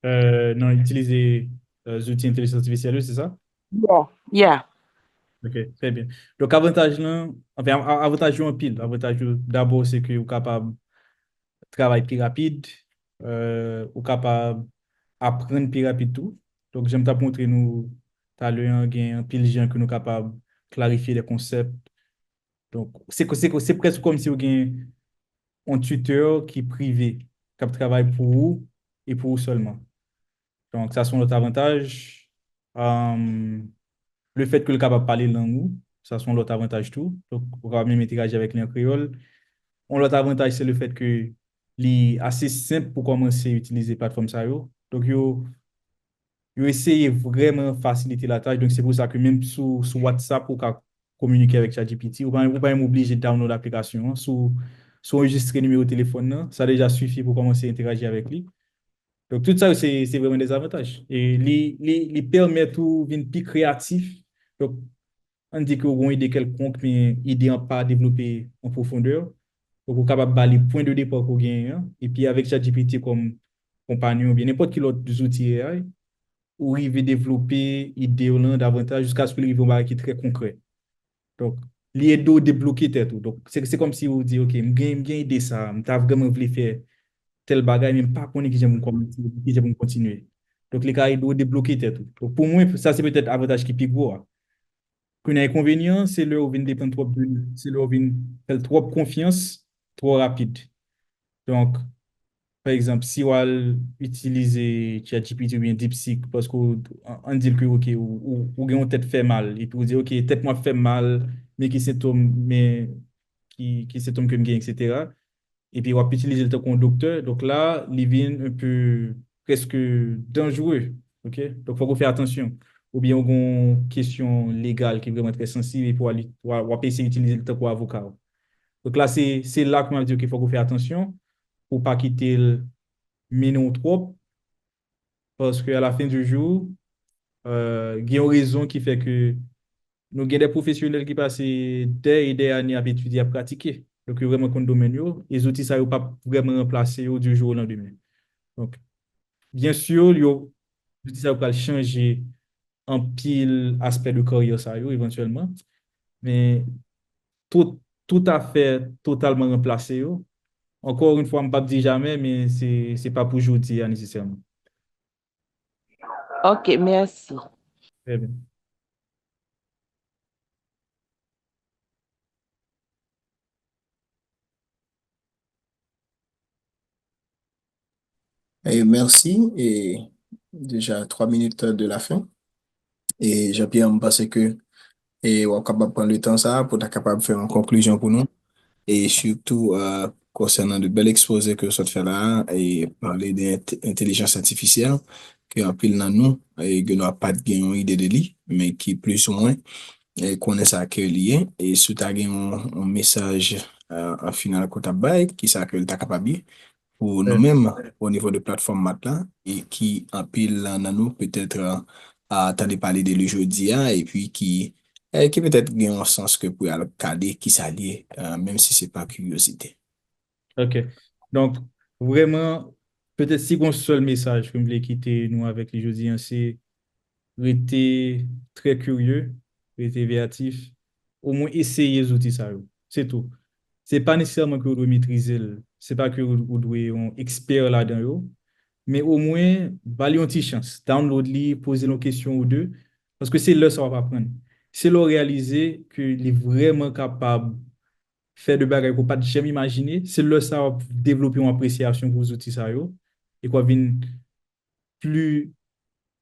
Euh, nan itilize, euh, zouti entèlijans atifisyèl yo, se sa? Yeah, yeah. Ok, trè byen. Donk, avantaj lan, anfen, a- a- avantaj yo anpil. Avantaj yo, dabò, se ke ou kapab travay pi rapid, euh, ou kapab aprann pi rapid tou. Donk, jan m t ap montre nou talè an, gen anpil jan ke nou kapab klarifye de konsèp. Donk, se, se, se prèske kòmsi ou gen yon tuteur ki prive, k ap travay pou ou e pou ou sèlman. Donk, sa se yon lòt avantaj. Um, le fèt ke l kapab pale lang ou, sa se yon lòt avantaj tou. Donk, ou kapab menm enteraji avèk li an kreyòl. Yon lòt avantaj, se le fèt ke li ase senp pou kòmanse itilize platfòm sa yo. Donk, yo, yo eseye vrèman fasilite latach. Donk, se pou sa ke menm sou, sou WhatsApp, ou ka kominike avèk ChatGPT. Ou pa, ou pa menm oblije download aplikasyon an. Si w, si w anrejistre nimewo telefòn nan, sa deja sifi pou kòmanse enteraji avèk li. Donk, tout sa yo, se, se vrèman de zavantaj. E li, li, li pèmèt ou vin pi kreyatif. Donk, ann di ke w gen yon ide kèlkonk, men ide an pa devlope an pwofondè. Donk, ou kapab ba li pwen de depa ke w genyen an. Epi, avèk ChatGPT kòm konpayon oubyen nenpòt ki lòt zouti A I, ou rive devlope ide w lan davantaj jiskaske li rive yon bagay ki trè konkrè. Donk, li ede w debloke tèt ou. Donk, se, se kòmsi ou di, "Ok, m gen, m gen ide sa, m ta vrèman vle fè tèl bagay, men m pa konnen kijan pou m kòmanse, kijan pou m kontinye." Donk, li ka ede w debloke tèt ou. Donk, pou mwen, sa se petèt avantaj ki pi gwo a. Kounye a, enkonvenyan, se lè ou vin depann twòp de li, se lè ou vin fè l twòp konfyans, twò rapid. Donk, pa egzanp, si w al itilize ChatGPT oubyen DeepSeek, paske w, an, ann di l ke, ok, ou, ou, ou gen yon tèt fè mal, epi ou di, "Ok, tèt mwen ap fè mal, men ki sentòm, men ki, ki sentòm ke m gen, etsetera." Epi w ap itilize l tankou yon doktè, donk la, li vin un peu, prèske danjere, ok? Donk, fòk ou fè atansyon. Oubyen ou gen yon kesyon legal ki vrèman trè sansib, epi w al, w a- w ap eseye itilize l tankou avoka w. Donk la, se, se la ke m ap di, ok, fòk ou fè atansyon, pou w pa kite l mennen w twòp, paske a la fen di jou, euh, gen yon rezon ki fè ke nou gen de pwofesyonèl ki pase dè e dè ane ap etidye, ap pratike. Donk, yo vrèman konn domèn yo, e zouti sa yo p ap vrèman ranplase yo du jour au lendemain. Donk, byen si, yo, zouti sa yo pral chanje anpil aspè de karyè sa yo, evantyèlman. Men, tout, tout afè totalman ranplase yo, encore une fois, m p ap di jamè, men se, se pa pou jodi a nesesèman. Ok, mèsi. Trè byen. E mèsi. E deja twa minit de la fen. E Jean-Pierre, m panse ke e w ap kapab pran le tan sa a pou ta kapab fè yon konklizyon pou nou. E sitou, euh, konsènan de bèl ekspoze ke w sot fè la a, e pale de ent- entèlijans atifisyèl, ke anpil nan nou, e gen dwa pa t gen yon ide de li, men ki plizoumwen e konnen sa ke li ye. E si w ta gen yon, yon mesaj, euh, an final ke w t ap bay, ki sa ke l ta kapab ye pou nou menm, o nivo de platfòm mat la, e ki anpil nan nou petèt, euh, a tande pale de li jodi a, epi ki, e ki petèt gen yon sans ke pou y al gade ki sa l ye, euh, menm si se pa kiryozite. Ok. Donk, vrèman, petèt si gon sèl mesaj ke m vle kite nou avèk li jodi a, se rete trè kirye, rete veyatif, omwen eseye zouti sa yo. Se tou. Se pa nesesèman ke ou dwe metrize l, se pa ke ou, ou dwe yon ekspè ladan yo, men omwen ba li yon ti chans, download li, poze l yon kesyon ou de, paske se lè sa w ap aprann. Se lè w reyalize ke li vrèman kapab fè de bagay ke w pa t janm imajine, se lè sa w ap devlope yon apresyasyon pou zouti sa yo, e ke w ap vin pli,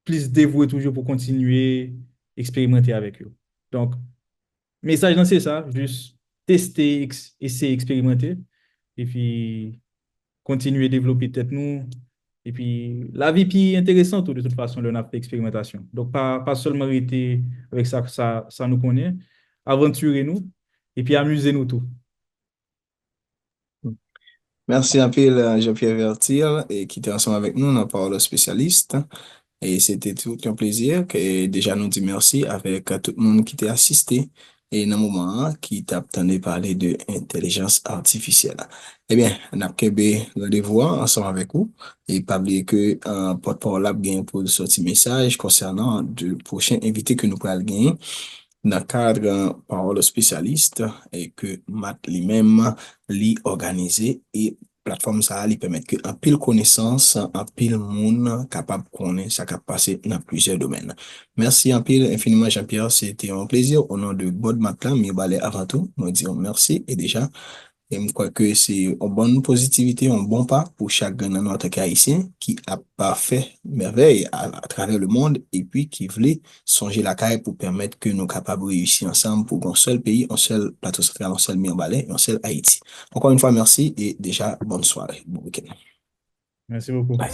plis devwe toujou pou kontinye eksperimante avèk yo. Donk, mesaj lan se sa, jis teste, eks- eseye eksperimante, epi kontinye devlope tèt nou, epi lavi pi enteresan tou de tout fason lè n ap fè eksperimantasyon. Donk, pa, pa sèlman rete avèk sa, sa, sa nou konnen, avantire nou, epi amize nou tou. Mèsi anpil, euh, Jean-Pierre Vertil, e ki te ansanm avèk nou nan Pawòl Espesyalist. E se te tout yon plezi. Ke deja nou di mèsi avèk tout moun ki te asiste e nan moman an ki t ap tande pale de entèlijans atifisyèl. Ebyen, n ap kenbe randevou an ansanm avèk ou. E pa bliye ke, euh, pòtpawòl la ap genyen pou l sòti mesaj konsènan de pwochen envite ke nou pral genyen nan kad, euh, Pawòl Espesyalist, e ke Mat li menm li òganize, e platfòm sa a li pèmèt ke anpil konesans, anpil moun kapab konnen sa k ap pase nan plizyè domèn. Mèsi anpil, enfiniman Jean-Pierre, se te yon plezi. O non de Board Mat la, Mirebalais avan tou, mwen di w mèsi e deja e m kwè ke se yon bòn pozitivite, yon bon pa pou chak grenn nan nou antanke Ayisyen ki ap fè mèvèy a, atravè lemonn epi ki vle sonje lakay pou pèmèt ke nou kapab reyisi ansanm pou gen yon sèl peyi, yon sèl Plato Santral, yon sèl Mirebalais, yon sèl Ayiti. Encore une fois, merci et déjà, bonne soirée, bon week-end. Merci beaucoup. Bye.